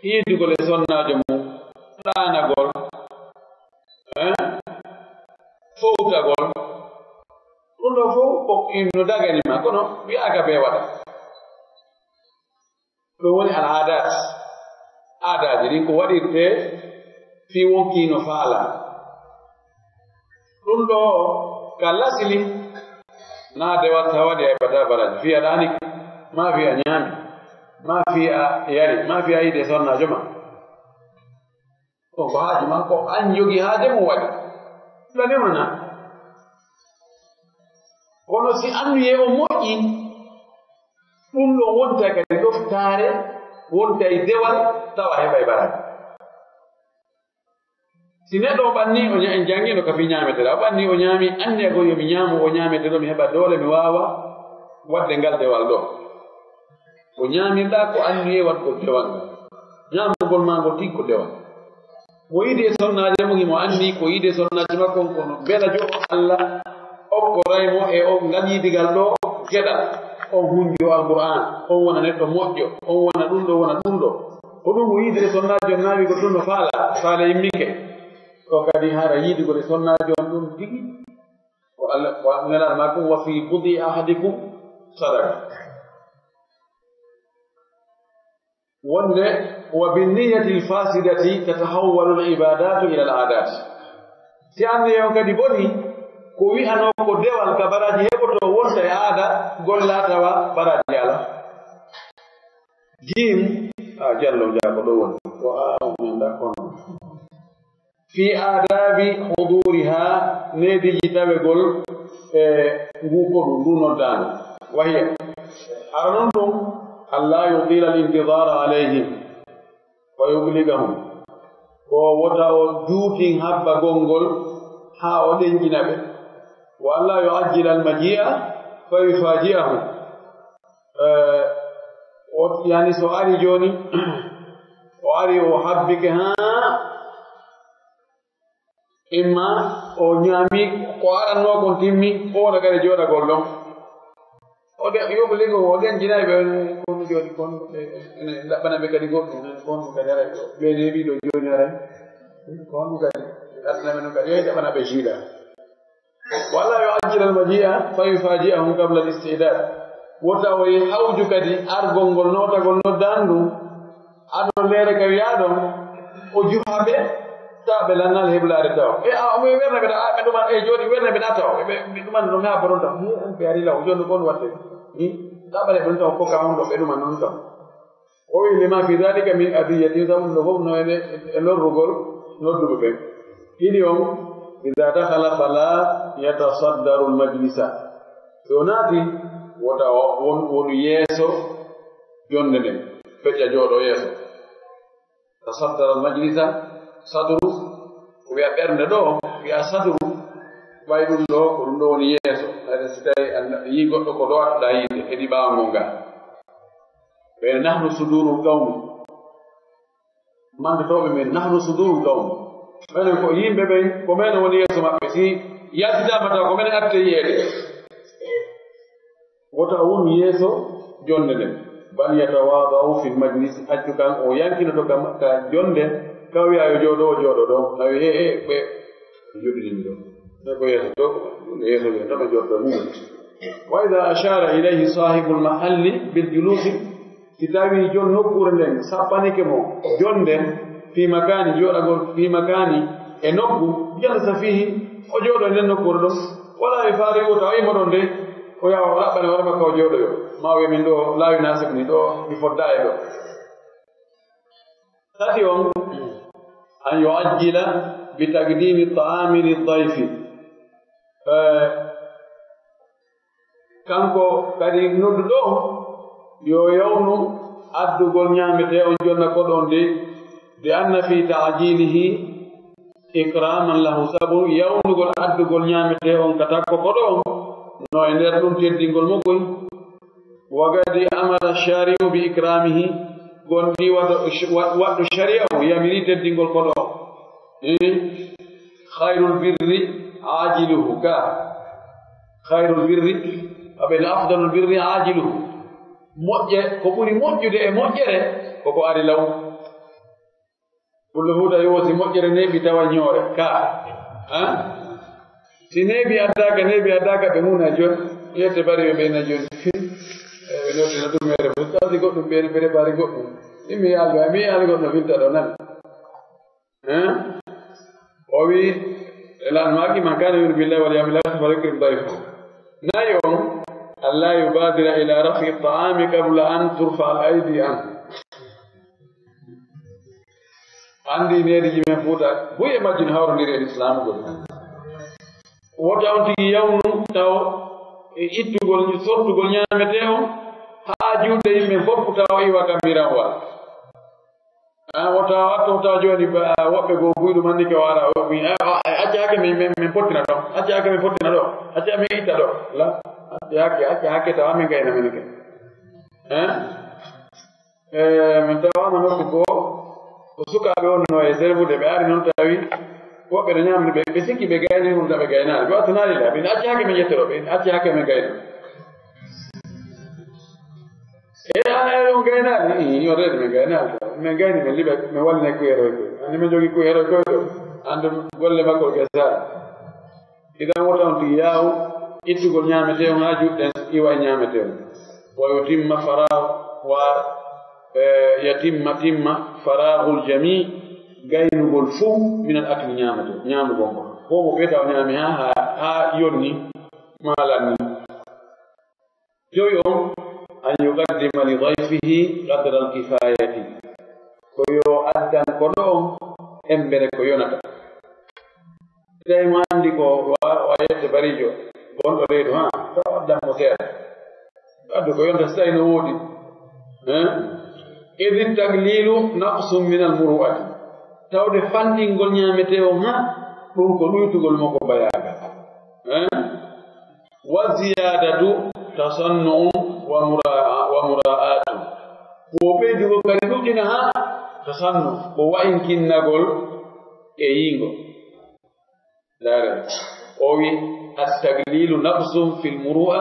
yiidugol e sonnaajo mum, ɗaanagol, eh, fowtagol. Ɗum ɗo fof ko no dagani ma kono wiyaaka ɓe waɗa. Ɗum woni al adat. Aadaaji ɗin ko waɗirte fii wonkii no faalaa. Ɗum ɗo ka lasili na dewal sa waɗi ay bata baraji fii a ɗaanike ma fii a ñaami ma fii a yari ma fii a yiide sonnaajo ma. Ɗum ko haaju ma ko an jogi haade mo waɗi la newnana. Kono si annuyee o moƴƴi ɗum ɗon wonta kadi ɗoftaare wonta e dewal tawa heɓa e baraji. Si neɗɗo o ɓanni o ña- en janngiino ka fii ñaametee o ɓanni o ñaami anniya goo yo mi ñaamu o ñaametee ɗo mi heɓa doole mi waawa waɗde ngal dewal ɗo. Ko ñaamirɗaa ko anniyee waɗugol dewal ngal. Ñaamugol maa ngol tigi ko dewal. Ko yiide e sonnaaje mum himo anndi ko yiide e sonnaaje makko on kono bela joɗo Allah okkoray mo e on ngal yiidigal ɗo geɗal. On hunjo Alqur'aan, on wona neɗɗo moƴƴo, on wona ɗum ɗo wona ɗum ɗo. Ko ɗum o yiide e sonnaaje on naawi ko ɗum no faala, faale immike. Ɗo kadi hara yiidugol e sonnaaje on ɗum tigi. Ko Allah ko Nelaaɗo makko wa fii budi ahadikum sadaqa. Wonde wa binniyati lfasidati tatahawwalu libadatu ila aladat. Si anniye on kadi boni ko wi'anoo ko dewal ka baraji heɓoto wonta e aada golla tawa baraji ala. Jim a jallo jaa ko ɗo woni ko a men ɗakkono. Fi aadabi huduriha neediji tawegol e ngu koɗu ndu noddaandu wahiya hara noon ɗum an la yutila al intidara alayhim wa yubligahum ko wota o juutin habbagol ngol haa o ɗenƴina ɓe wa an la yuajjila al majia fa yufajiahum. O yani so ari jooni o ari o habbike haa imma o ñaami ko arannoo kon timmi o wona kadi jooɗagol ɗon. O de yoɓo ligo o ɗen jinay ɓe kon jooni kon ene laɓɓana ɓe kadi goɗɗum kon ɗum kadi aray ɓe heɓi ɗo jooni aray kon ɗum kadi addana ɓe ɗum kadi yoy jaɓana ɓe jiiɗa. Walla yo ajjilal ma jiya fa yufaji'ahum qabla al istidad. Wota o yi hawju kadi argol ngol notagol noddan ɗum ado leere ka wiya ɗon o juha ɓe ta ɓe lannal heblade taw e a omo werne ɓe ɗa ɓe ɗuma e joni werne ɓe ɗa taw ɓe ɗuman ɗum ha boron taw hi an ɓe ari law joni kon watte hi ta ɓale ɗum taw ko ka on ɗo ɓe ɗuma non taw. O wi lima fi dhalika min adiyatin sabu ɗo fof no ene e lorrugol nodduɓe ɓen. Ɗiɗi on ida dakhala fala yatasaddaru lmajlisa. So naati wota won wonu yeeso jonde nden fecca jooɗo yeeso. Tasaddara majlisa sadru ko wiya ɓernde ɗo wiya sadru. Ɓay ɗum ɗo ko ɗum ɗo woni yeeso. si tawi a yii goɗɗo ko ɗo waɗɗa yiide, heɗi ɓaawo ngal ngal. Ɓe nahnu sudurul qawmi. Manndotooɓe men, nahnu sudurul qawm. Menen ko yimɓe ɓen, ko menen woni yeeso maɓɓe. Si yaltitaama taw, ko menen atte yiyeede. Wota won yeeso jonnde nden. Bal yatawadau fil majlis, accu kan o yankinoto ka, ka jonnde, ka wiya yo jooɗo, o jooɗo ɗo. Tawi he, he, ɓe joɗɗini mi ɗo. Tawi ko yeeso to, yeeso jonnde, tama jooɗo mum. Wa idha ashara ilayhi sahibul mahalli bil julusi, si tawi jon nokkuure nden sappanike mo jonde, fi makani, jooɗagol, fi makani, e nokku, jalasa fihi, o jooɗo e nden nokkuure ɗon, wala e faari o tawa imo ɗon de, o yawa o ɗaɓɓane hoore makko o jooɗoyo, ma o wiya min ɗo laawi nasib ni, ɗo mi fodda e ɗo. Tati on, an yuajjila bi taqdimi taami li dayfi. Eh, Kanko kadi nodduɗo on, yo yawnu addugol ñaametee on jonna koɗo on de, bi anna fi taajilihi ikraman lahu, sabu yawnugol addugol ñaametee on ka takko koɗo on, no e nder ɗum teddingol mo koy. Wa gadi amara shari'u bi ikramihi, gon ɗi waɗo, wa-, waɗɗo shari'a o yamiri teddingol koɗo on. Eh, khairul birri ajiluhu ka. Khairul birri, aɓe no afdalul birri ajiluhu. Moƴƴe, ko ɓuri moƴƴude e moƴƴere, ko ko ari law. Pullo Fuuta yo si moƴƴere neeɓi tawa ñoore, ka. Ha? Si neeɓi addaaka, neeɓi addaaka, ɓe muna jooni. Yette bari ɓe ɓeyna jooni. Eh, ɓe noddi na ɗum mere fof. Tawdi goɗɗum ɓe, ɓe bari goɗɗum. Immi yaaldo, mi yaali goɗɗo filta ɗo nan. Hein? O wi, lan maaki, man kana yu'minu billahi wal yawmil akhir falyukrim dayfahu. Nayi on, alla yubadira ila raf'i ta'ami qabla an turfa al aydi an. Andi needi ji men Fuuta, buy e majjum hawrondiri e Islam gol. Wota on tigi yawnu taw e ittugol, sottugol ñaametee on, haa juuɗe yimɓe fof taw iwa kambiran wal. Ah, wota watto, wota jooni, ba, woɓɓe goo buy ɗum anndi ke o ara, o wi, eh, o, eh, acca hakke min, min, min pottina ɗo, acca hakke min pottina ɗo, acca min itta ɗo. La, acca hakke, acca hakke tawa min gayna min ke. Eh? Eh, min tawa no nokku goo, ko sukaaɓe wonno e servude, ɓe ari noon tawi woɓɓe no ñaamni ɓe, ɓe sikki ɓe gayni, ɗum taɓe gaynaali. Ɓe wattanaali la, ɓe acca hakke min ƴetta ɗo, ɓe acca hakke min gayna. E an ari on gaynaali? Ii, yo reede min gaynaali. Min gayni min liɓa, min wallinay kuyeroy koy. Anndi min jogii kuyeroy koy ɗo. Anndi golle makko gesaali. Idan wota on tigi yaawu ittugol ñaametee on haa juuɗe ɗen iwa e ñaametee on. Wa yutimma faraahu, wa, eh, yatimma, timma faraahul jamii, gaynugol fow minal akli ñaametee, ñaamugol ngol. Fow mo ɓeyta o ñaami haa, haa, haa yonni, maalanni. Jowi on, an yuqaddima li dayfihi qadra al kifayati. Ko yo addan koɗo on embere ko yonata. Tawi mo anndi ko wa, wa yedde barijo, gonɗo reedu, ha, taw addan mo seeɗa. Addu ko yonta si tawi no woodi. Hein? Idh taqlilu naqsun min al muru'ati. Tawde fanɗingol ñaametee on, ha, ɗum ko ɗuytugol mo ko bayaagal. Hein? Wa ziyadatu tasannu'un wa mura'a-, wa mura'atun. Ko ɓeydugol kadi ɗuɗɗina ha tasannu, ko wa'inkinnagol e yiingo. Ndaare, o wi, at-taqlilu naqsun fil muru'a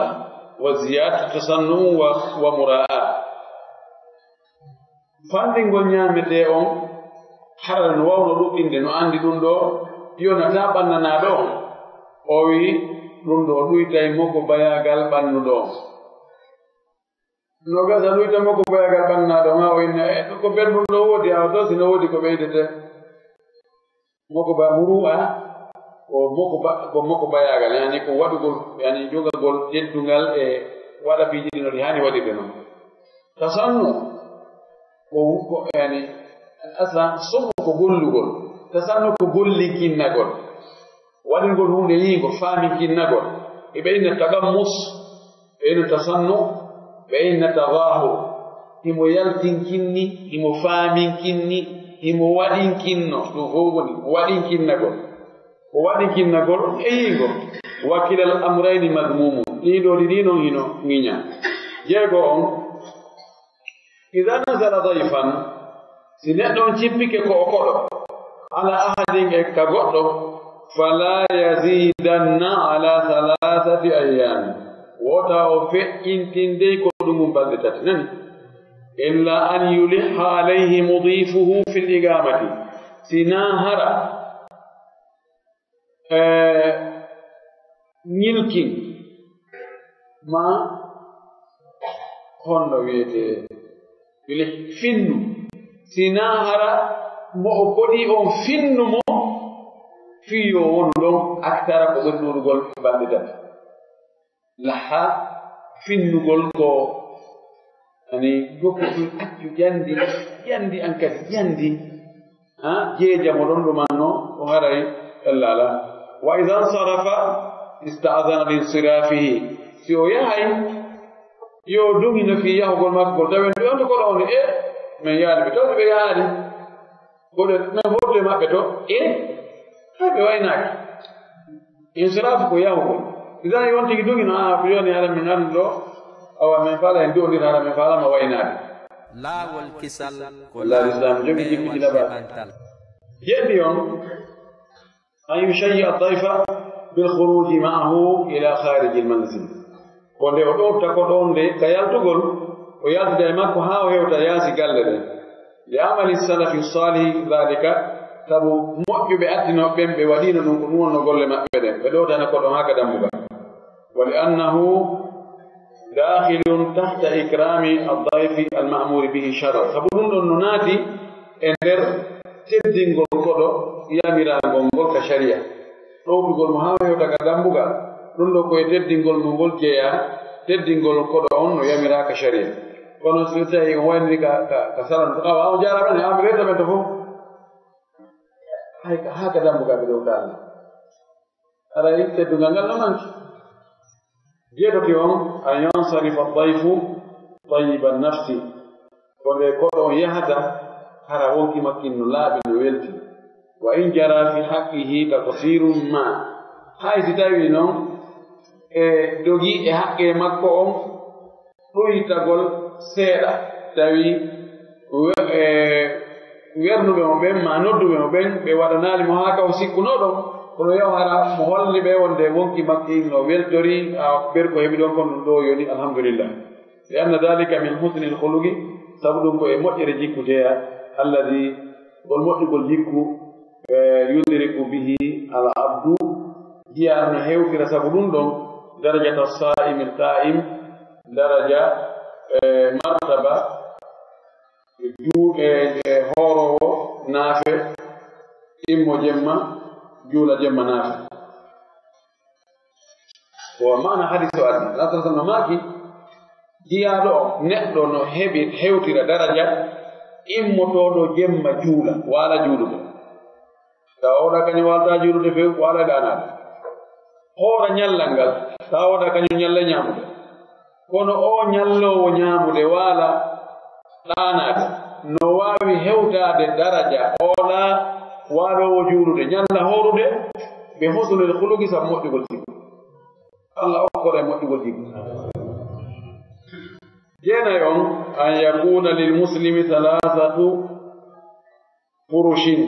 wa ziyadatu tasannu'un wa, wa mura'a. Fanɗingol ñaametee on, hara no wawno ɗuɗɗinde, no anndi ɗum ɗo, yonataa ɓannanaaɗo on. O wi'i, ɗum ɗo ɗuytay mo ko bayaagal ɓannuɗo on. No gasa ɗuyta mo ko bayaagal ɓannuɗo on, haa o inna, "Eh, ko belɗum ɗo woodi, awa to si no woodi ko ɓeydetee." Moko ba muru'a, ko moko ba, ko moko bayaagal, yani ko waɗugol, yani jogagol teddungal e waɗa piiji ɗi no ɗi haani waɗirde noon. Tasannu, ko, ko, yani, aslan, sunnu ko gollugol. Tasannu ko gollinkinnagol. Waɗingol huunde yiingo, faaminkinnagol. E ɓe inna tagammus, ɓe inna tasannu, ɓe inna tadahur. Himo yaltinkinni, himo faaminkinni, himo waɗinkinno. Ɗum fof woni waɗinkinnagol. Ko waɗinkinnagol e yiingo. Wa kilal amrayni madmumun. Ɗii ɗoo ɗiɗi non hino ŋiñaa. Jeego on, idan nazala dayfan, si neɗɗo on cippike ko o koɗo, ala ahadin e ka goɗɗo, fala yazidanna ala thalathati ayyamin. Wota o feƴƴintindey ko ɗum balɗe tati, nani? Illa an yuliha alayhi mudifuhu fil iqamati. Sina hara, eh, ñilkin ma honno wiyetee, yuli finnu. Sina hara mo o koɗi on finnu mo, fii yo wonu ɗon aktara ko ɓuri ɗuuɗugol balɗe tati. Laha finnugol ko, ani, gokko ɗum accu ƴandi, ƴandi an kadi, ƴandi. Ha, jeeja mo ɗon ɗumanno, o haray ellala. Wa idan sarafa, ista'dhana li insirafihi. Si o yahay, yo duŋi no fii yahugol makko, tawen ɓe on to koɗo on, e, men yaali ɓe, tawi ɓe yaali. Koɗo men hoɗude maɓɓe to, e, hay ɓe waynaaki. Insiraafu ko yahugol. Idan yon tigi duŋi no, a, ko yoni hara min anndi ɗo, awa men fala en do'ondir hara men fala ma waynaade. Laawol kisal ko Wallahi, Islam jogi jikkuji laɓa. Jeɗɗi on, an yushayyi ad-dayfa bil khuruji ma'ahu ila kharij al-manzil. Ko nde o ɗowta ko ɗon nde ka yaltugol, o yaltida e makko haa o hewta yaasi galle ɗen. Li amali salafi salihi dhalika, sabu moƴƴuɓe attinooɓe ɓen ɓe waɗiino ɗum ko ɗum wonno golle maɓɓe ɗen. Ɓe ɗowtana ko ɗon haa ka dambugal. Wa li annahu dakhilun tahta ikrami ad-dayfi al-ma'muri bihi shar'an. Sabu ɗum ɗon no naati e nder teddingol koɗo yamiraangol ngol ka sharia. Ɗowtugol mo haa o hewta ka dambugal, ɗum ɗo ko e teddingol mo ngol jeyaa, teddingol koɗo on no yamiraa ka sharia. Kono so tawi on wayniri ka, ka, ka salon, awa, on jaaraama ne, an ɓe reta ɓen to fof. Hay ka, haa ka dambugal ɓe ɗowtaani. Haray teddungal ngal no manki. Jeetati on, an yansarifa dayfu tayyiban nafsi. Ko nde koɗo on yahata, hara wonki makkin no laaɓi, no welti. Wa in jara fi haqqihi taqsirun ma. Hay si tawi non, e dogi e haqqe makko on, ɗoytagol seeɗa, tawi we-, e, wernuɓe mo ɓen, ma nodduɓe mo ɓen, ɓe waɗanaali mo haa ka o sikkunoo ɗon, kono yaw hara mo holli ɓe wonde wonki makki no weltori, a, ɓer ko heɓi ɗon kon ɗum ɗo yoni, alhamdulillah. Li anna dhalika min husnil khuluqi, sabu ɗum ko e moƴƴere jikku jeya, alladi, ngol moƴƴugol jikku, e, yudriku bihi al abdu, jiya no hewtira sabu ɗum ɗon, darajata sa'imil qa'im, daraja, e, martaba, juuɗe, e, hooroowo naafe, immo jemma, juula jemma naafe. Ko maana hadis o addi, Rasul sallallahu alaihi wasallam maaki, jiyaaɗo o, neɗɗo no heɓi, hewtira daraja, immotooɗo jemma juula, waala juulude. Tawa oɗa kañum waalta juulude few, waala ɗaanaade. Hoora ñallal ngal, tawa oɗa kañum ñalla ñaamude. Kono o ñalloowo ñaamude waala ɗaanaade, no waawi hewtaade daraja oɗa waaloowo juulude, ñalla hoorude, ɓe husnul khuluqi sabu moƴƴugol jikku. Allah okkore moƴƴugol jikku. Jeenay on, an yakuna lil muslimi thalathatu furushin,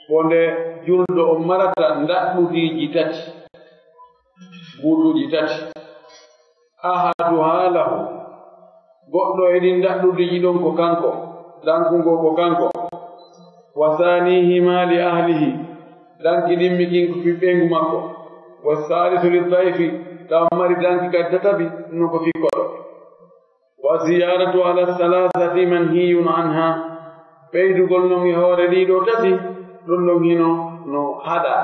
ko nde julɗo on marata ndaɗɗudiiji tati, buuɗuuji tati. Ahaduha lahu, goɗɗo e ɗin ndaɗɗudiiji ɗon ko kanko, dankungo ko kanko. Wa thanihima li ahlihi, danki ɗimmi kin ko fii ɓeyngu makko. Wa thalithu li dayfi, taw mari danki kadi tataɓi, ɗum ko fii koɗo. Wa ziyadatu ala thalathati manhiyun anha. Ɓeydugol non e hoore ɗiɗo tati, ɗum ɗon hino no haɗa.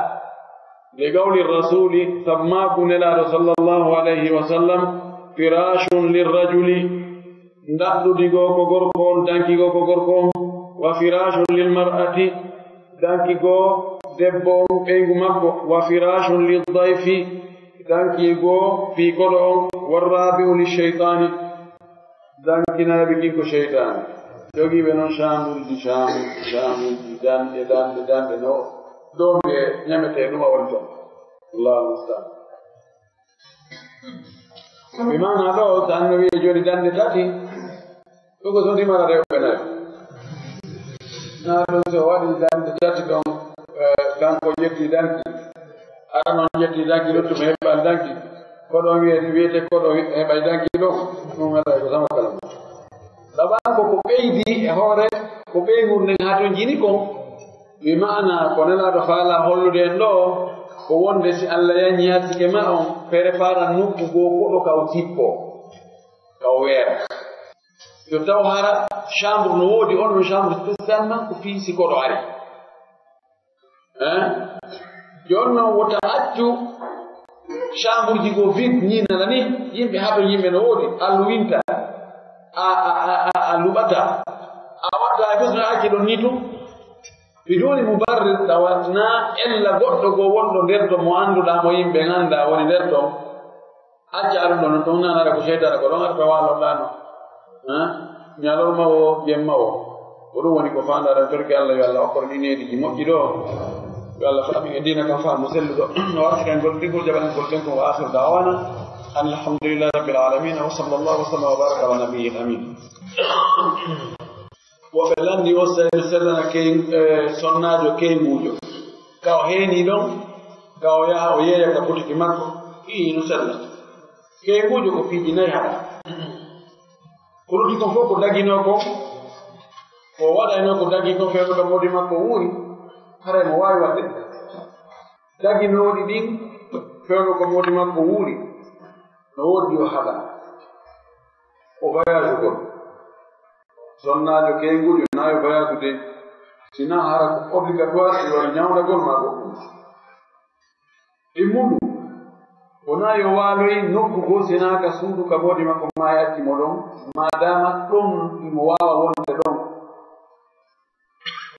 Li qawli rasuli, sabu maaku Nelaaɗo sallallahu alayhi wa sallam, firashun lirrajuli, ndaɗɗudi goo ko gorko on, danki goo ko gorko on, wa firashun lil mar'ati, danki goo debbo on, ɓeyngu makko, wa firashun lid dayfi, danki goo fii koɗo on, wa rabi'u lish shaytani, dankinaaɓe kin ko seytaane. Jogiiɓe non caamulji, caamulji, caamulji, danɗe, danɗe, danɗe, no doombi e ñametee ɗum a woni ton. Allahu musta'an. Mi maana ɗo, tan no wiye joni dande tati. Ɗum ko so ndimata rewɓe nayo. Na ɗum so waɗi dande tati ɗon, eh, kanko ƴetti danki. Ara noon ƴetti danki, luttuɓe heɓan danki. Ko ɗon wiyete, wiyete ko ɗo heɓay danki ɗon. Ɗum alaa ko sama kala. Sababu ko ɓeydi e hoore, ko ɓeyngu nden hatonjini kon. Mi maana ko Nelaaɗo faala hollude en ɗo, ko wonde si Allah yañi harsike ma on, prépare nokku goo koɗo ka o tippo, ka o weera. Yo taw hara chambre no woodi, on no chambre spécialement ko fii si koɗo ari. Hein? Jooni noon wota accu chambre ji goo vide ni nana ni, yimɓe haɗo yimɓe no woodi, alwinta, a, a, a, a, a luɓata, a watta e bus no acci ɗon ni tun. Biduni mubarrir, tawa na ella goɗɗo goo wonɗo nder ton mo annduɗaa mo yimɓe nganndaa woni nder ton. Acca aɗum ɗon, ɗum nanata ko seytaane ko ɗon arta waalorɗaa no. Ha? Ñalorma o, jemma o. Ko ɗum woni ko faandaɗen, torki Allah, yo Allah okkor ɗi neediji moƴƴi ɗo. Yo Allah faami e diina kan faamu selluɗo. No wartiren gol ɗigol jaɓanen gol ɗen ko wa akhiru da'wana. An alhamdulillahi rabbil alamin. Wa sallallahu wa sallam wa baraka ala nabiyil amin. Woɓɓe lanndi o sey no sellana key, eh, sonnaajo keynguujo. Ka o heeni ɗon, ka o yaha o yeeya ka butiki makko, ii no sella. Keynguujo ko piiji nayi haɗa. Ko lutti kon fof ko daginoo kon, ko waɗaynoo ko dagii kon fewndo ka moodi makko wuuri, haray mo waawi waɗde. Daginooɗi ɗin fewndo ko moodi makko wuuri, no woodi yo haɗa. O voyage gol. Sonnaajo keynguujo na yo voyage de, sina hara ko obligatoire si wano ñawndagol ma goɗɗum. Ɗimmundu, wona yo waaloy nokku goo sina ka suudu ka moodi makko ma yacci mo ɗon, maadaama ɗon imo waawa wonde ɗon.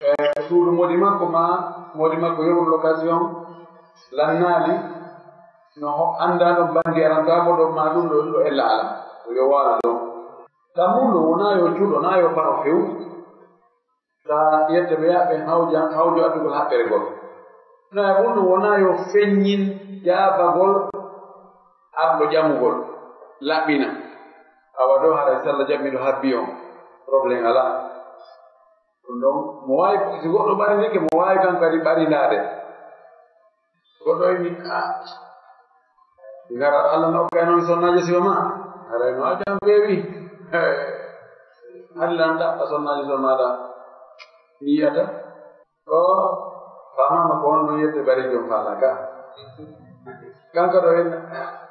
E suudu moodi makko ma, moodi makko yoɓuɗo location, lannaali, no ho-, anndaa ɗon banndi arantaako ɗon ma ɗum ɗo, ɗo ella ala, ko yo waalo ɗon. Tammundu wona yo cuɗo, na yo paro few. Ta yette ɓe yaɓe hawja, hawjo addugol haɓɓere gol. Na e ɗum wona yo feññin jaabagol arɗo ƴamugol, laɓɓina. Awa ɗo haray salla jaɓmiɗo habbi on, problème alaa. Ɗum ɗon, mo waawi, si goɗɗo ɓarindike, mo waawi kanko kadi ɓarindaade. Goɗɗo imi, a, ngara Allah no okkay noon sonnaajo sifa ma. Haray no a jam feewi. Hade lan ɗaɓɓa sonnaajo sifa ma ɗa. Yiyata. O, faamaama ko on ɗum yette bari jom faala ka. Kanko ɗo inna,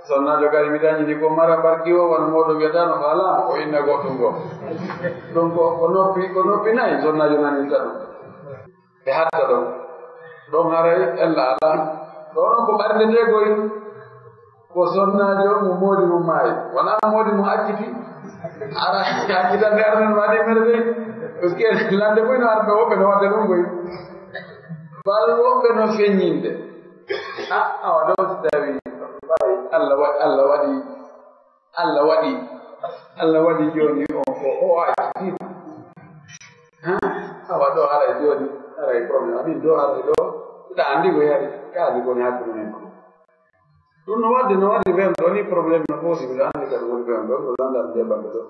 sonnaajo kadi mi dañi ni ko mara barki o, wano moɗo wiyata no faalaama, o inna goɗɗum goo. Ɗum ko, ko noppi, ko noppi nayi, sonnaajo naninta ɗum. Ɓe hatta ɗon. Ɗon haray ella alaa. Ɗo non ko ɓarndeteegoy. Ko sonnaajo mo moodi mum maayi. Wonaa mo moodi mum acciti. Ara accitande armen waɗi merde. Parce que lande fof no arɓe woɓɓe no waɗde ɗum koy. Bal woɓɓe no feññinde. A, awa ɗon si tawi ɓay Allah wa-, Allah waɗi, Allah waɗi, Allah waɗi jooni on ko o accitiima. Ha? Awa ɗo haray jooni, haray problème. Amin ɗo haray ɗo, ɗa anndi ko yari, ka anndi ko woni hakkunde men ko. Ɗum no waɗde, no waɗi ɓen ɗo ni problème no foti, miɗo anndi kadi woni ɓen ɗo, ɗo lanndal nde baɗɗo ɗo.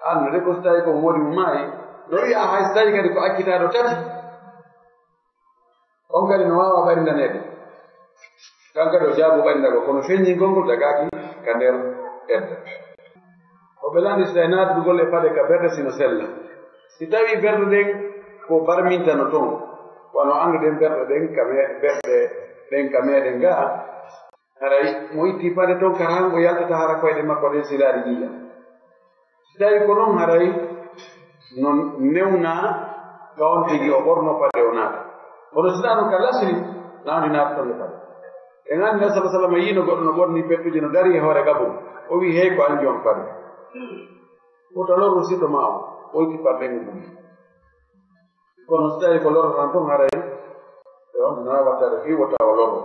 Annude ko so tawi ko moodi mo maayi, ɗo wiya hay so tawi kadi ko accitaaɗo tati, on kadi no waawa ɓarindaneede. Kan kadi o jaabu ɓarinda ko, kono feññingol ngol dagaaki ka nder edda. Ko ɓe lanndi so tawi naatugol e paɗe ka berɗe sino sella. Si tawi berɗe ɗen ko barmintano ton, wano annduɗen berɗe ɗen ka me-, berɗe ɗen ka meɗen ga, haray mo itti paɗe ton ka hango yaltata hara koyɗe makko ɗen silaari ƴiiƴam. Si tawi ko non haray no newnaa ka on tigi o ɓorno paɗe o naata. Kono si ɗa non ka lasri, nawdi naata ton e paɗe. En anndi Nabi sallallahu alaihi wasallam yiino goɗɗo no ɓorni pettuji no dari e hoore gaburu. O wi'i, "Hey, ko an joom paɗe. Wota lorru siɗɗo ma o." O itti paɗe ɗen o ɓorni. Kono si tawi ko lorro tan tun haray, e on na wattade fii wota o lorro.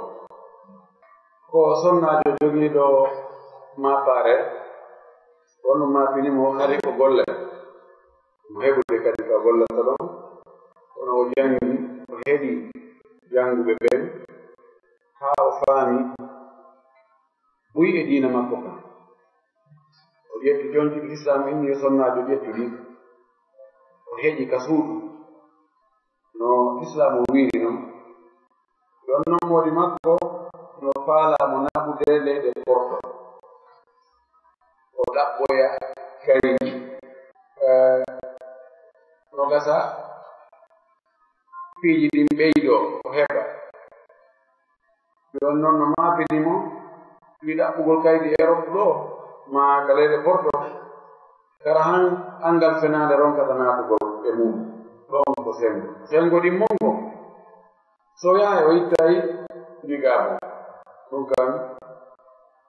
Ko sonnaajo jogiiɗo maapaare, on no maapini mo hari ko golle. Mo heɓude kadi ka gollata ɗon, kono o janngi, o heɗi jannguɓe ɓen, haa o faami buy e diina makko kan. O ƴetti conci ɗi Islaam inni yo sonnaajo ƴettu ɗi. O heƴi ka suudu. No Islaam o wiiri non. Ɗon non moodi makko no faalaa mo naɓude leyɗe Porto. O ɗaɓɓoya kaydi. Eh, no gasa piiji ɗin ɓeydoo, o heɓa. Jooni noon no maapini mo, wi ɗaɓɓugol kaydi Erop ɗoo, maa ka leyɗe Porto, kara han anngal fenaande ronkata naatugol e mum. Ɗoon ko senngo. Senngo ɗin monngo. So yahay o ittay ligaabu. Ɗum kan,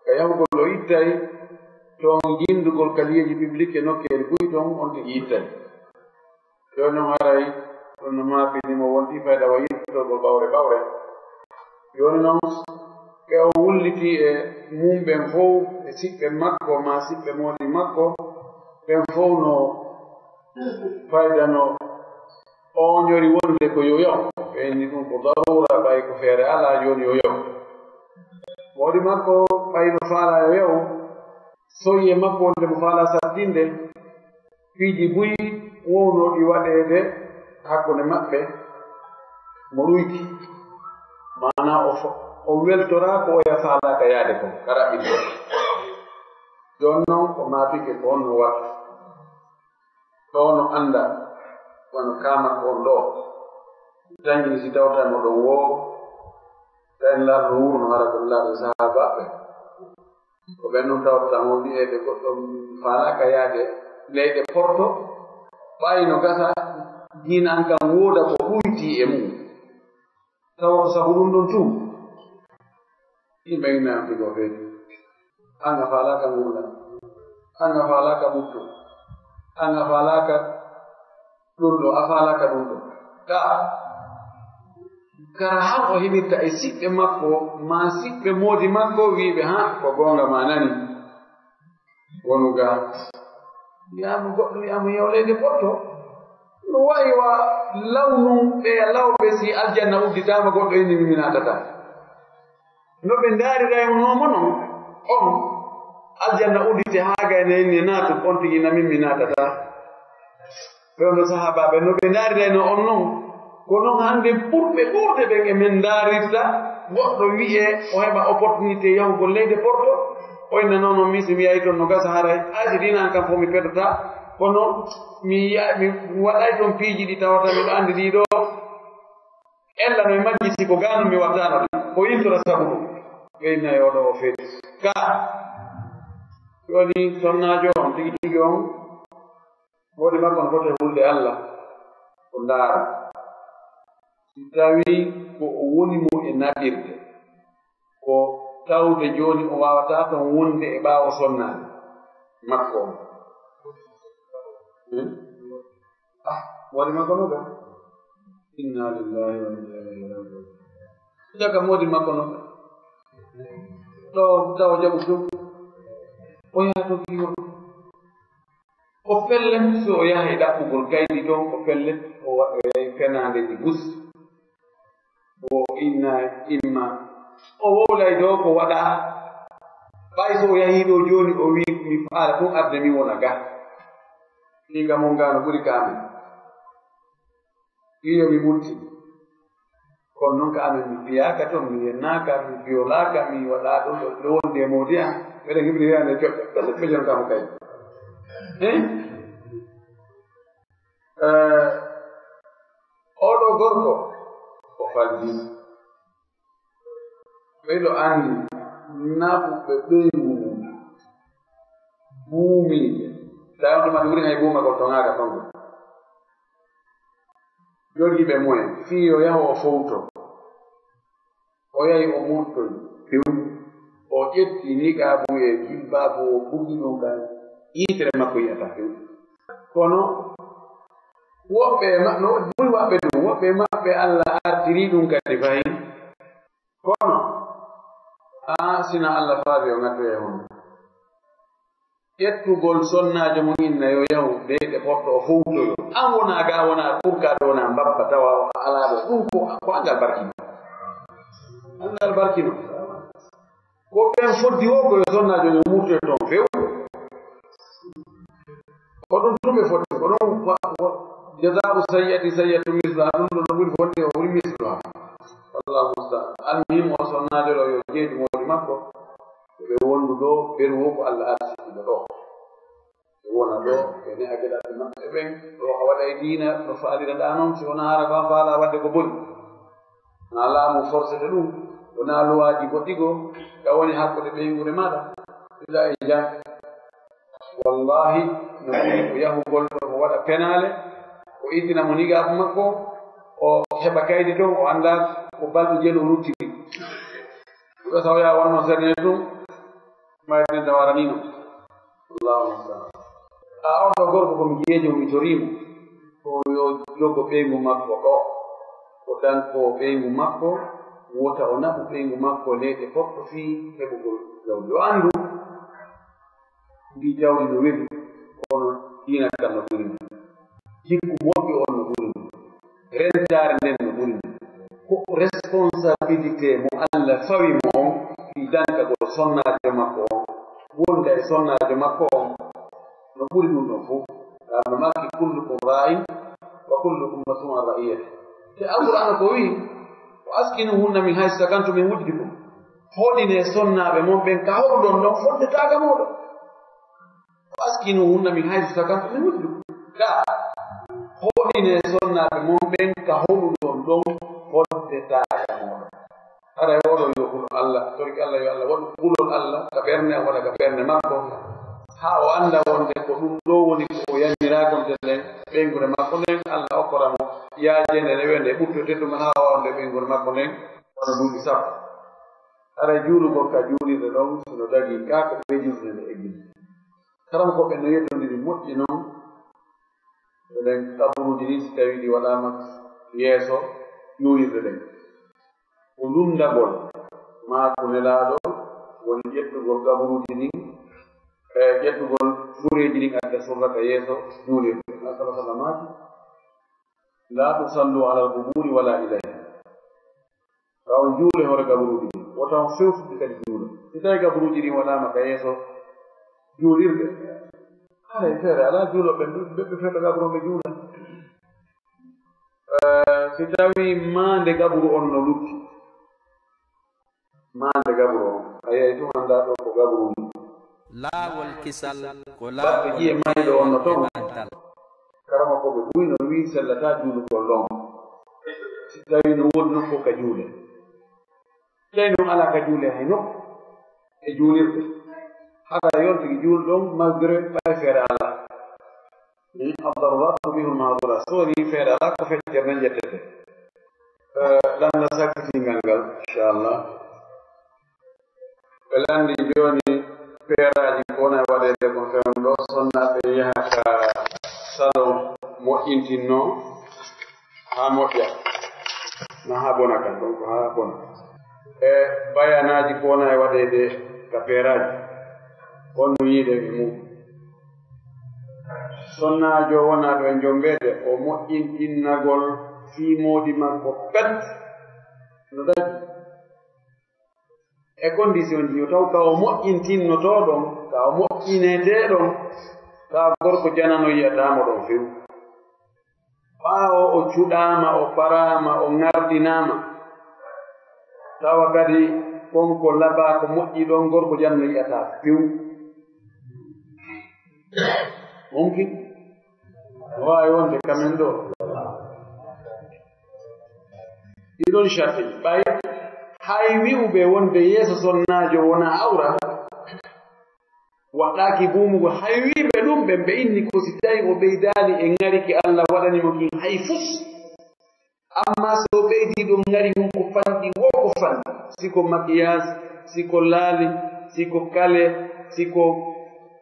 ka yahugol o ittay, toon jinndugol ka liyeeji public e nokkeeli buy toon, on tigi ittay. Jooni noon haray ɗum no maapini mo wonti fayda wa yiɗtogol ɓawre ɓawre. Jooni noon ɓe o wulliti e mum ɓen fow, e siɓɓe makko maa siɓɓe moodi makko, ɓen fow no fayda no ooñori wonde ko yo yaw. Ɓe inni ɗum ko daruura, ɓay ko feere alaa, jooni yo yaw. Moodi makko ɓay no faalaa yo yaw, soyi e makko wonde mo faalaa sattinde, piiji buy wownooɗi waɗeede hakkunde maɓɓe, mo ɗuyti. Maanaa o fo-, o weltoraa ko oya faalaaka yaade kon, ka raɓɓiɗi kon. Jooni noon ko maapike ko honno watta. Ɗoo no annda, wano kaama ko on ɗoo. Tañi si tawta mo ɗon woo, tawi laarno wuro no hara ko laarno sahaabaaɓe. Ko ɓen ɗum tawata mo wi'eede goɗɗo faalaaka yaade leyɗe Porto, ɓay no gasa diina an kan wooda ko ɗuyti e mum. Tawa ko sabu ɗum ɗon tun. Yimɓe ina am tigo feeti. An a faalaaka ngurndan. An a faalaaka ɓuttu. An a faalaaka ɗum ɗo, a faalaaka ɗum ɗo. Ka, kara han o heɓirta e siɓɓe makko, maa siɓɓe moodi makko, wiiɓe, "Ha, ko goonga ma nani." Wonu ga, wi'aama goɗɗo, wi'aama yewleede Porto. No wayi wa law nun ɓe lawɓe si aljanna udditaama, goɗɗo inni mi, mi naatata. No ɓe ndaariraynoo mo non, on aljanna uddite haa gayna inni naatu, on tigi na min mi naatata. Ɓe on sahaabaaɓe no ɓe ndaariraynoo on non. Ko non hannde ɓurɓe ɓurde ɓen e men ndaarirta goɗɗo wi'e o heɓa opportunité yahugol leyɗe Porto. O inna non, non, min si mi yahi ton no gasa haray. Ay si diina an kam fof mi perdataa. Kono mi ya-, mi waɗay ton piiji ɗi tawata miɗo anndi ɗii ɗoo. Ella no e majji si ko gaanum mi wattaano ɗi. Ko intora sabu ɗum. Ɓe inna e oɗo o feeti. Ka. Jooni sonnaajo on tigi tigi on. Moodi makko no foti e hulde Alla, o ndaara. Si tawii ko o woni mo e naɓirde, ko tawde jooni o waawataa toon wonde e ɓaawo sonnaade makko on. Hmm? Ah, moodi makko no ga. Inna lillahi wa inna ilaihi raji'un. Jaga moodi makko no. Ɗo tawa jaɓu ɗum. O yaha to kiwo. Ko pellet, so o yahay ɗaɓɓugol kaydi toon, ko pellet, o waɗoyay fenaande ndi bus. O inna imma. O wowlay ɗo ko waɗa. Ɓay so o yahii ɗo jooni, o wii, "Mi faala tun arde mi wona ga. Ɗiga mon ga no ɓuri ka amen." Iyo, mi mutti. Kono noon ka amen mi fiyaaka toon, mi yennaaka, mi fiyolaaka, mi waɗaa ɗum ɗo, ɗo wonde e moodi an. Mbeɗen heɓri heen e joɗɗo. Ɓe ɓe jonta mo kay. Eh? Eh, oɗo gorko, o falji. Ɓeyɗo anndi naɓuɓe ɓeyngu mum. Buumiiɓe. Tawi on ɗum andi woni hay buumagol to ŋaaga fango. Jogii ɓe moyen, fii yo yahu o fowto. O yahi o murtoyi, few. O ƴetti niqaabu e jilbaabu, o bugi ɗum kan, yitere makko yi'ata few. Kono woɓɓe e maɓɓe, no buy waɓɓe ɗum, woɓɓe e maɓɓe Alla artiri ɗum kadi fahin. Kono, aa, sina Alla faabi o ngaddoya e hono. Ƴettugol sonnaajo mum inna yo yahu leyɗe Porto o fowtoyo. An wona ga, wona pour ka ɗo, wona mbabba tawa o alaa ɗo. Ɗum ko, ko anngal barkino. Anngal barkino. Ko ɓen foddi woo, ko yo sonnaajo on wurtoy toon few. Ko ɗum tun ɓe foddi, ko ɗum wa-, wa-, jazaa'u sayyi'atin sayyi'atun misluha, ɗum ɗon no ɓuri bonde, o ɓuri misluha. Wallahu musta'an. Almuhim, on sonnaajo ɗo, yo jeeɗu moodi makko, ɓe wondu ɗo, beru woo ko Allah arsiki ɓe ɗo. Ɓe wona ɗo, ɓe ne'a geɗalɓe maɓɓe ɓen, ɗo a waɗay diina no faaliraɗaa non, si wonaa hara ko a faalaa waɗde ko boni. Na laamu forsete ɗum, wonaa luwaaji goɗɗi goo, ka woni hakkunde ɓeynguure maaɗa, ila e jam. Wallahi, no ɓuri ko yahugol ɗo, o waɗa penaale, o ittina mo nigaabu makko, o heɓa kaydi toon, o anndaa ko balɗe jeego o ruttini. Ɗo sawya wonno serne ɗum, mayre nden tawa araniino. Allahu akbar. A on ɗo gorko ko mi jeejo, mi toriimo. Ko yo jogo ɓeyngu makko ɗo. O danko ɓeyngu makko, wota o naɓu ɓeyngu makko leyɗe goɗɗo fii heɓugol jawdi. Yo anndu, ndi jawdi no weli, kono diina kan no ɓuri ndi. Jikku moƴƴo on no ɓuri ndi. Rentaare nden no ɓuri ndi. Ko responsabilité mo Allah fawi mo on, fii dankagol sonnaajo makko on, wonda e sonnaajo makko on, no ɓuri ɗum ɗon fof. Ka no maaki, "Kullukum ra'in wa kullukum mas'ulun an ra'iyati." Te Alqur'aana ko wi'i, "Wa askinuhunna min haysu sakantum min wujdikum." Hoɗinee sonnaaɓe mon ɓen ka hoɗuɗon ɗon fodde taaga mooɗon. "Wa askinuhunna min haysu sakantum min wujdikum." Ka hoɗinee sonnaaɓe mon ɓen ka hoɗuɗon ɗon fodde taaga mooɗon. Haray oɗo yo hulu Allah, torki Allah, yo Allah waɗu kulol Allah ka ɓernde am walla ka ɓernde makko, haa o annda wonde ko ɗum ɗo woni ko o yamiraa kon telen ɓeynguure makko nden, Allah okkora mo yaajeende nde wende ɓutto teddungal haa o wawa wonde ɓeynguure makko nden wona duuɓi sappo. Haray juulugol ka juulirde ɗon, si no dagii ka ko ɓe juulde nde eggini. Karamokooɓe no yeddondiri moƴƴi non, eɗen kaburuuji ɗin, si tawii ɗi waɗaama yeeso juulirde ɗen. Ko lunndagol, maaku Nelaaɗo woni ƴettugol kaburuuji ɗin, e ƴettugol gureeji ɗin, adda surra ka yeeso juulirde. Nabi sallallahu alaihi wasallam maaki, "La tusallu ala al-quburi wala ilayha." Ka on juule hoore kaburuuji ɗin, wota on fewtude kadi juula. Si tawii kaburuuji ɗin waɗaama ka yeeso juulirde, haray feere alaa, juulooɓe ɓen ɓe, ɓe fewta kaburu on ɓe juula. Eh, si tawii maande kaburu on no lutti, maande kaburu on, a yiyay tun anndaa ɗo ko kaburu on. Laawol kisal ko baɗɗo laawol ƴiye mayɗo on no ton. Karamokooɓe buy no wi'i sellataa juulugol ɗon. Si tawii no woodi nokku ka juule. Si tawii non alaa ka juule hay nokku e juulirde, haɗa yonti juul ɗon malgré ɓay feere alaa. Hmm, ad-darurat tubihul mahdurat. So wonii feere alaa, ko feccere nden ƴettete. Eh, lannda sakkitingal ngal, inchallah. Ɓe lanndi jooni peeraaji ko wona e waɗeede kon, fewndo ɗo sonnaaɓe yaha ka salon moƴƴintinnoo haa moƴƴa, na haa bona kan, donc haa bona. E bayanaaji ko wona e waɗeede ka peeraaji, on no yiide e mum. Sonnaajo wonaa ɗo e jombeede, o moƴƴintinnagol fii moodi makko pet no daji. E condition ji, yo taw ka o moƴƴintinnotoo ɗon, ka o moƴƴinetee ɗon, ka gorko janano yi'ataa mo ɗon few. Ɓaawo o cuɗaama, o paraama, o ŋardinaama, tawa kadi kon ko labaa, ko moƴƴi ɗon, gorko janano yi'ataa few. Mumkin? No waawi wonde kamen ɗo. Ɗiɗon sharti, ɓay hay wi'uɓe wonde yeeso sonnaajo wona awra, waɗɗaaki buumugol, hay wi'uɓe ɗum ɓen, ɓe inni ko si tawi o ɓeydaali e ŋari ki Allah waɗani mo kin hay fus. Amma so o ɓeydi ɗum ŋari ngun ko fanɗi, wo ko fanɗi. Si ko maquillage, si ko laali, si ko kale, si ko,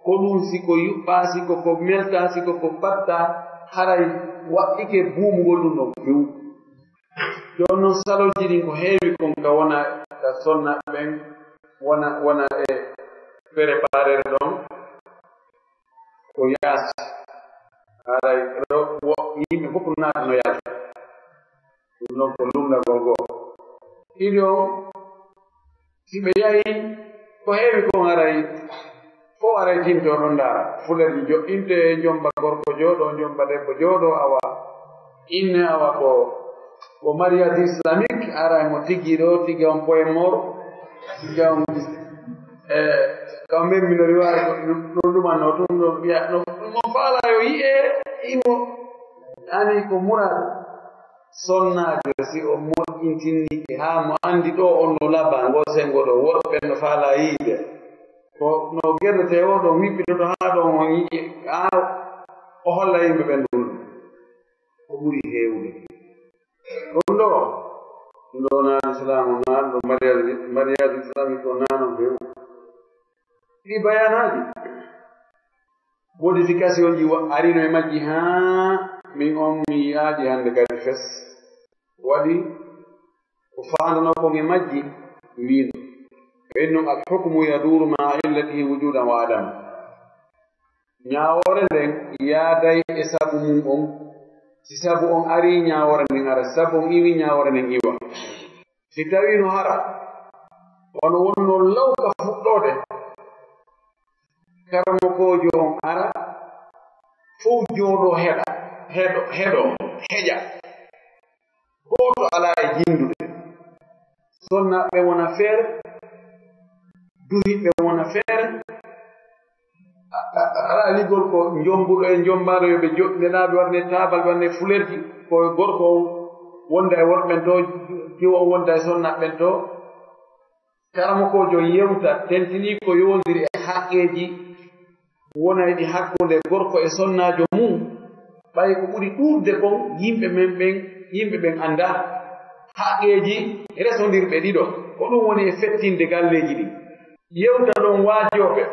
ko ɗum, si ko yuɓɓa, si ko ko melta, si ko ko patta, haray waɗɗike buumugol ɗum ɗon few. Jooni non salooji ɗin ko heewi kon ka wona ka sonna ɓen, wona, wona e préparere ɗon. Ko yaasi. Haray ɗo wo-, yimɓe fof naata no yaasi. Ɗum noon ko lunndagol goo. Ɗiɗi on, si ɓe yahi, Ko heewi kon aray, ko aray tinto ɗon ndaara. Fulerji joɗɗinte, jomba gorko jooɗo, jomba debbo jooɗo, awa inne, awa ko, ko mariage islamique, ara mo tigi ɗo, tigi on poème moro, tigi on, e, ka men mino riwaari ko ɗum, ɗum ɗumanno, ɗum ɗo wiya, no, no faala yo yi'e, imo, ani ko muraadu. Sonnaajo, si o moƴƴintinii haa mo anndi ɗo on no laba, ngo senngo ɗo, worɓe no faalaa yiide. Ko no gerretee o ɗon wippitoto haa ɗon on yi'i, haa o holla yimɓe ɓen ɗum. Ko ɓuri heewde. Ɗum ɗo, ɗum ɗo naa Islaamu, naa ɗum mariage, mariage islamique o naa non feewu. Ɗi bayaanaaji. Modification ji wa-, arino e majji haa min on mi yi'aaji hannde kadi fes. Waɗi ko faandanoo kon e majji wiino. Ɓe innum al hukmu yaduuru ma illatihi wujudan wa adam. Ñaawoore nden yaaday e sabu mum on. Si sabu on ari ñaawoore nden ara, si sabu on iwi ñaawoore nden iwa. Si tawiino hara, wano wonno law ka fuɗɗoode, karamokoojo on ara, fow jooɗo heɗa, heɗo, heɗo, heƴa. Gooto alaa e jindude. Sonna ɓe wona feere, duhi ɓe wona feere. A, a, a, alaa ligol ko jombuɗo e jombaɗo yo ɓe joɗɗine ɗaa, ɓe waɗane taabal, ɓe waɗane fulerji, ko gorko on wonda e worɓe ɓen to, jiwo on wonda e sonna ɓen to. Karamokoojo yewta, tentinii ko yowondiri e haqqeeji wonayɗi hakkunde gorko e sonnaajo mum, ɓay ko ɓuri ɗuuɗde kon yimɓe men ɓen, yimɓe ɓen anndaa haqqeeji resondirɓe ɗiɗo. Ko ɗum woni e fettinde galleeji ɗin. Yewta ɗon waajooɓe,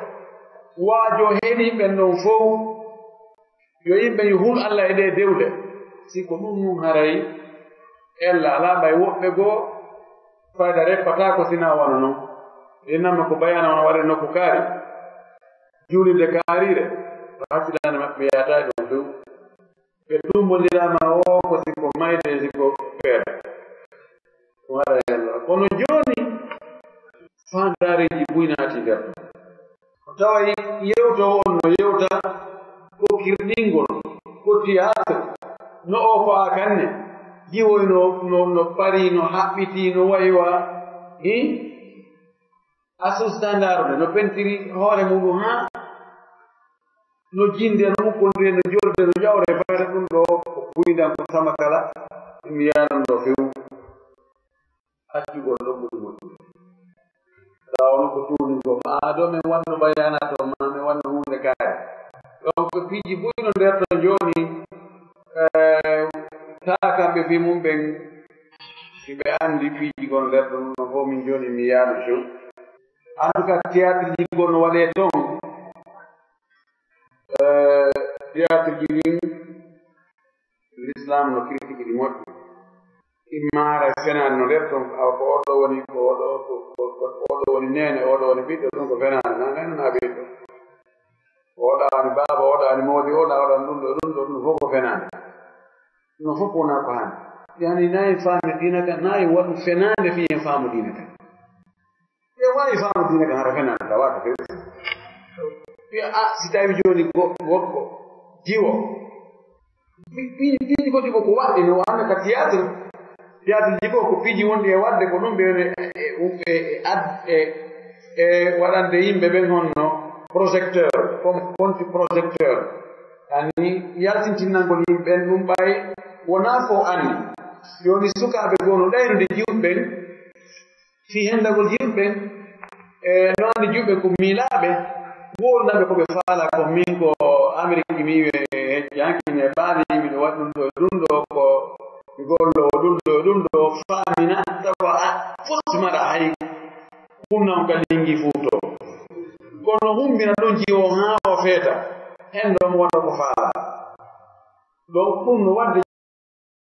waajoo heɗii ɓen ɗon fow. Yo yimɓe yo hul Alla e ɗee dewle. Si ko ɗum nun haray, ella alaa ɓay woɓɓe goo, fayda reppataako sinaa wano non. Innama ko bayaana wano waɗe nokku kaari. Juulirde kaariire, ko hakkilaane maɓɓe yaata e ɗum few. Ɓe tumbondiraama o ko si ko mayde, si ko feere. Ko haray Alla. Kono jooni, faandaareeji buy naati nder ɗum. Tawa yewto on no yewta ko kirɗingol, ko théâtre, no o ko a kanne, jiwoy no, no, no pari, no haɓɓiti, no wayi wa, hi? A susta ndaarude, no pentiri hoore muɗum haa no jinde, no ukkondire, no jolde, no ƴawre, fayda ɗum ɗo ko buydan ko sama kala, mi yaran ɗo few. Accugol ɗon ɓuri moƴƴude. Tawa on ko tuuni ko, maa ɗo min wanno bayaana to, maa min wanno huunde kaari. Donc, piiji buy no nder ɗon jooni, eh, taa kamɓe fii mum ɓen, si ɓe anndi piiji gon nder ɗon, no fof min jooni mi yaadu few. En tout cas, théâtre ji gon no waɗee ton, eh, théâtre ji ɗin, L'islam no critique ɗi moƴƴi. Imma haray fenaani no nder ton, awa ko oɗo woni, ko oɗo, ko, ko, ko oɗo woni neene, oɗo woni ɓiɗɗo, ɗum ko fenaani, na neene na ɓiɗɗo. Oɗa woni baaba, oɗa woni moodi, oɗa waɗan ɗum ɗo, ɗum ɗo, ɗum fof ko fenaani. Ɗum fof ko wonaa ko haani. Yani nayi faami diina kan, nayi waɗu fenaande fii en faamu diina kan. Ɓe waawi faamu diina kan hara fenaande ka waata few. Ɓe a, si tawi jooni go-, gorko, jiwo, Pi-, pi-, piiji goɗɗi ko, ko waɗde no wano ka théâtre. Théâtre ji ko, ko piiji wonɗi e waɗde ko ɗum ɓe, e, e, e, ad-, e, e waɗande yimɓe ɓen honno projecteur, comme konti projecteur. Ani yaltintinnangol yimɓe ɓen ɗum ɓay wonaa ko anni. Jooni sukaaɓe goo no ɗaynude jiwɓe ɓen, fii hendagol yimɓe, e no anndi juɓɓe ko miilaaɓe, wowlanaɓe ko ɓe faala ko min ko Amerik mi iwe hecci hanki mi e ɓaali miɗo waɗi ɗum ɗo e ɗum ɗo ko mi gollo ɗum ɗo e ɗum ɗo faamina tawa a fof maɗa hay hunna on ka lingi fuuto. Kono humbina ɗum jiwo haa o feeta, hendo mo waɗa ko faala. Donc ɗum no waɗde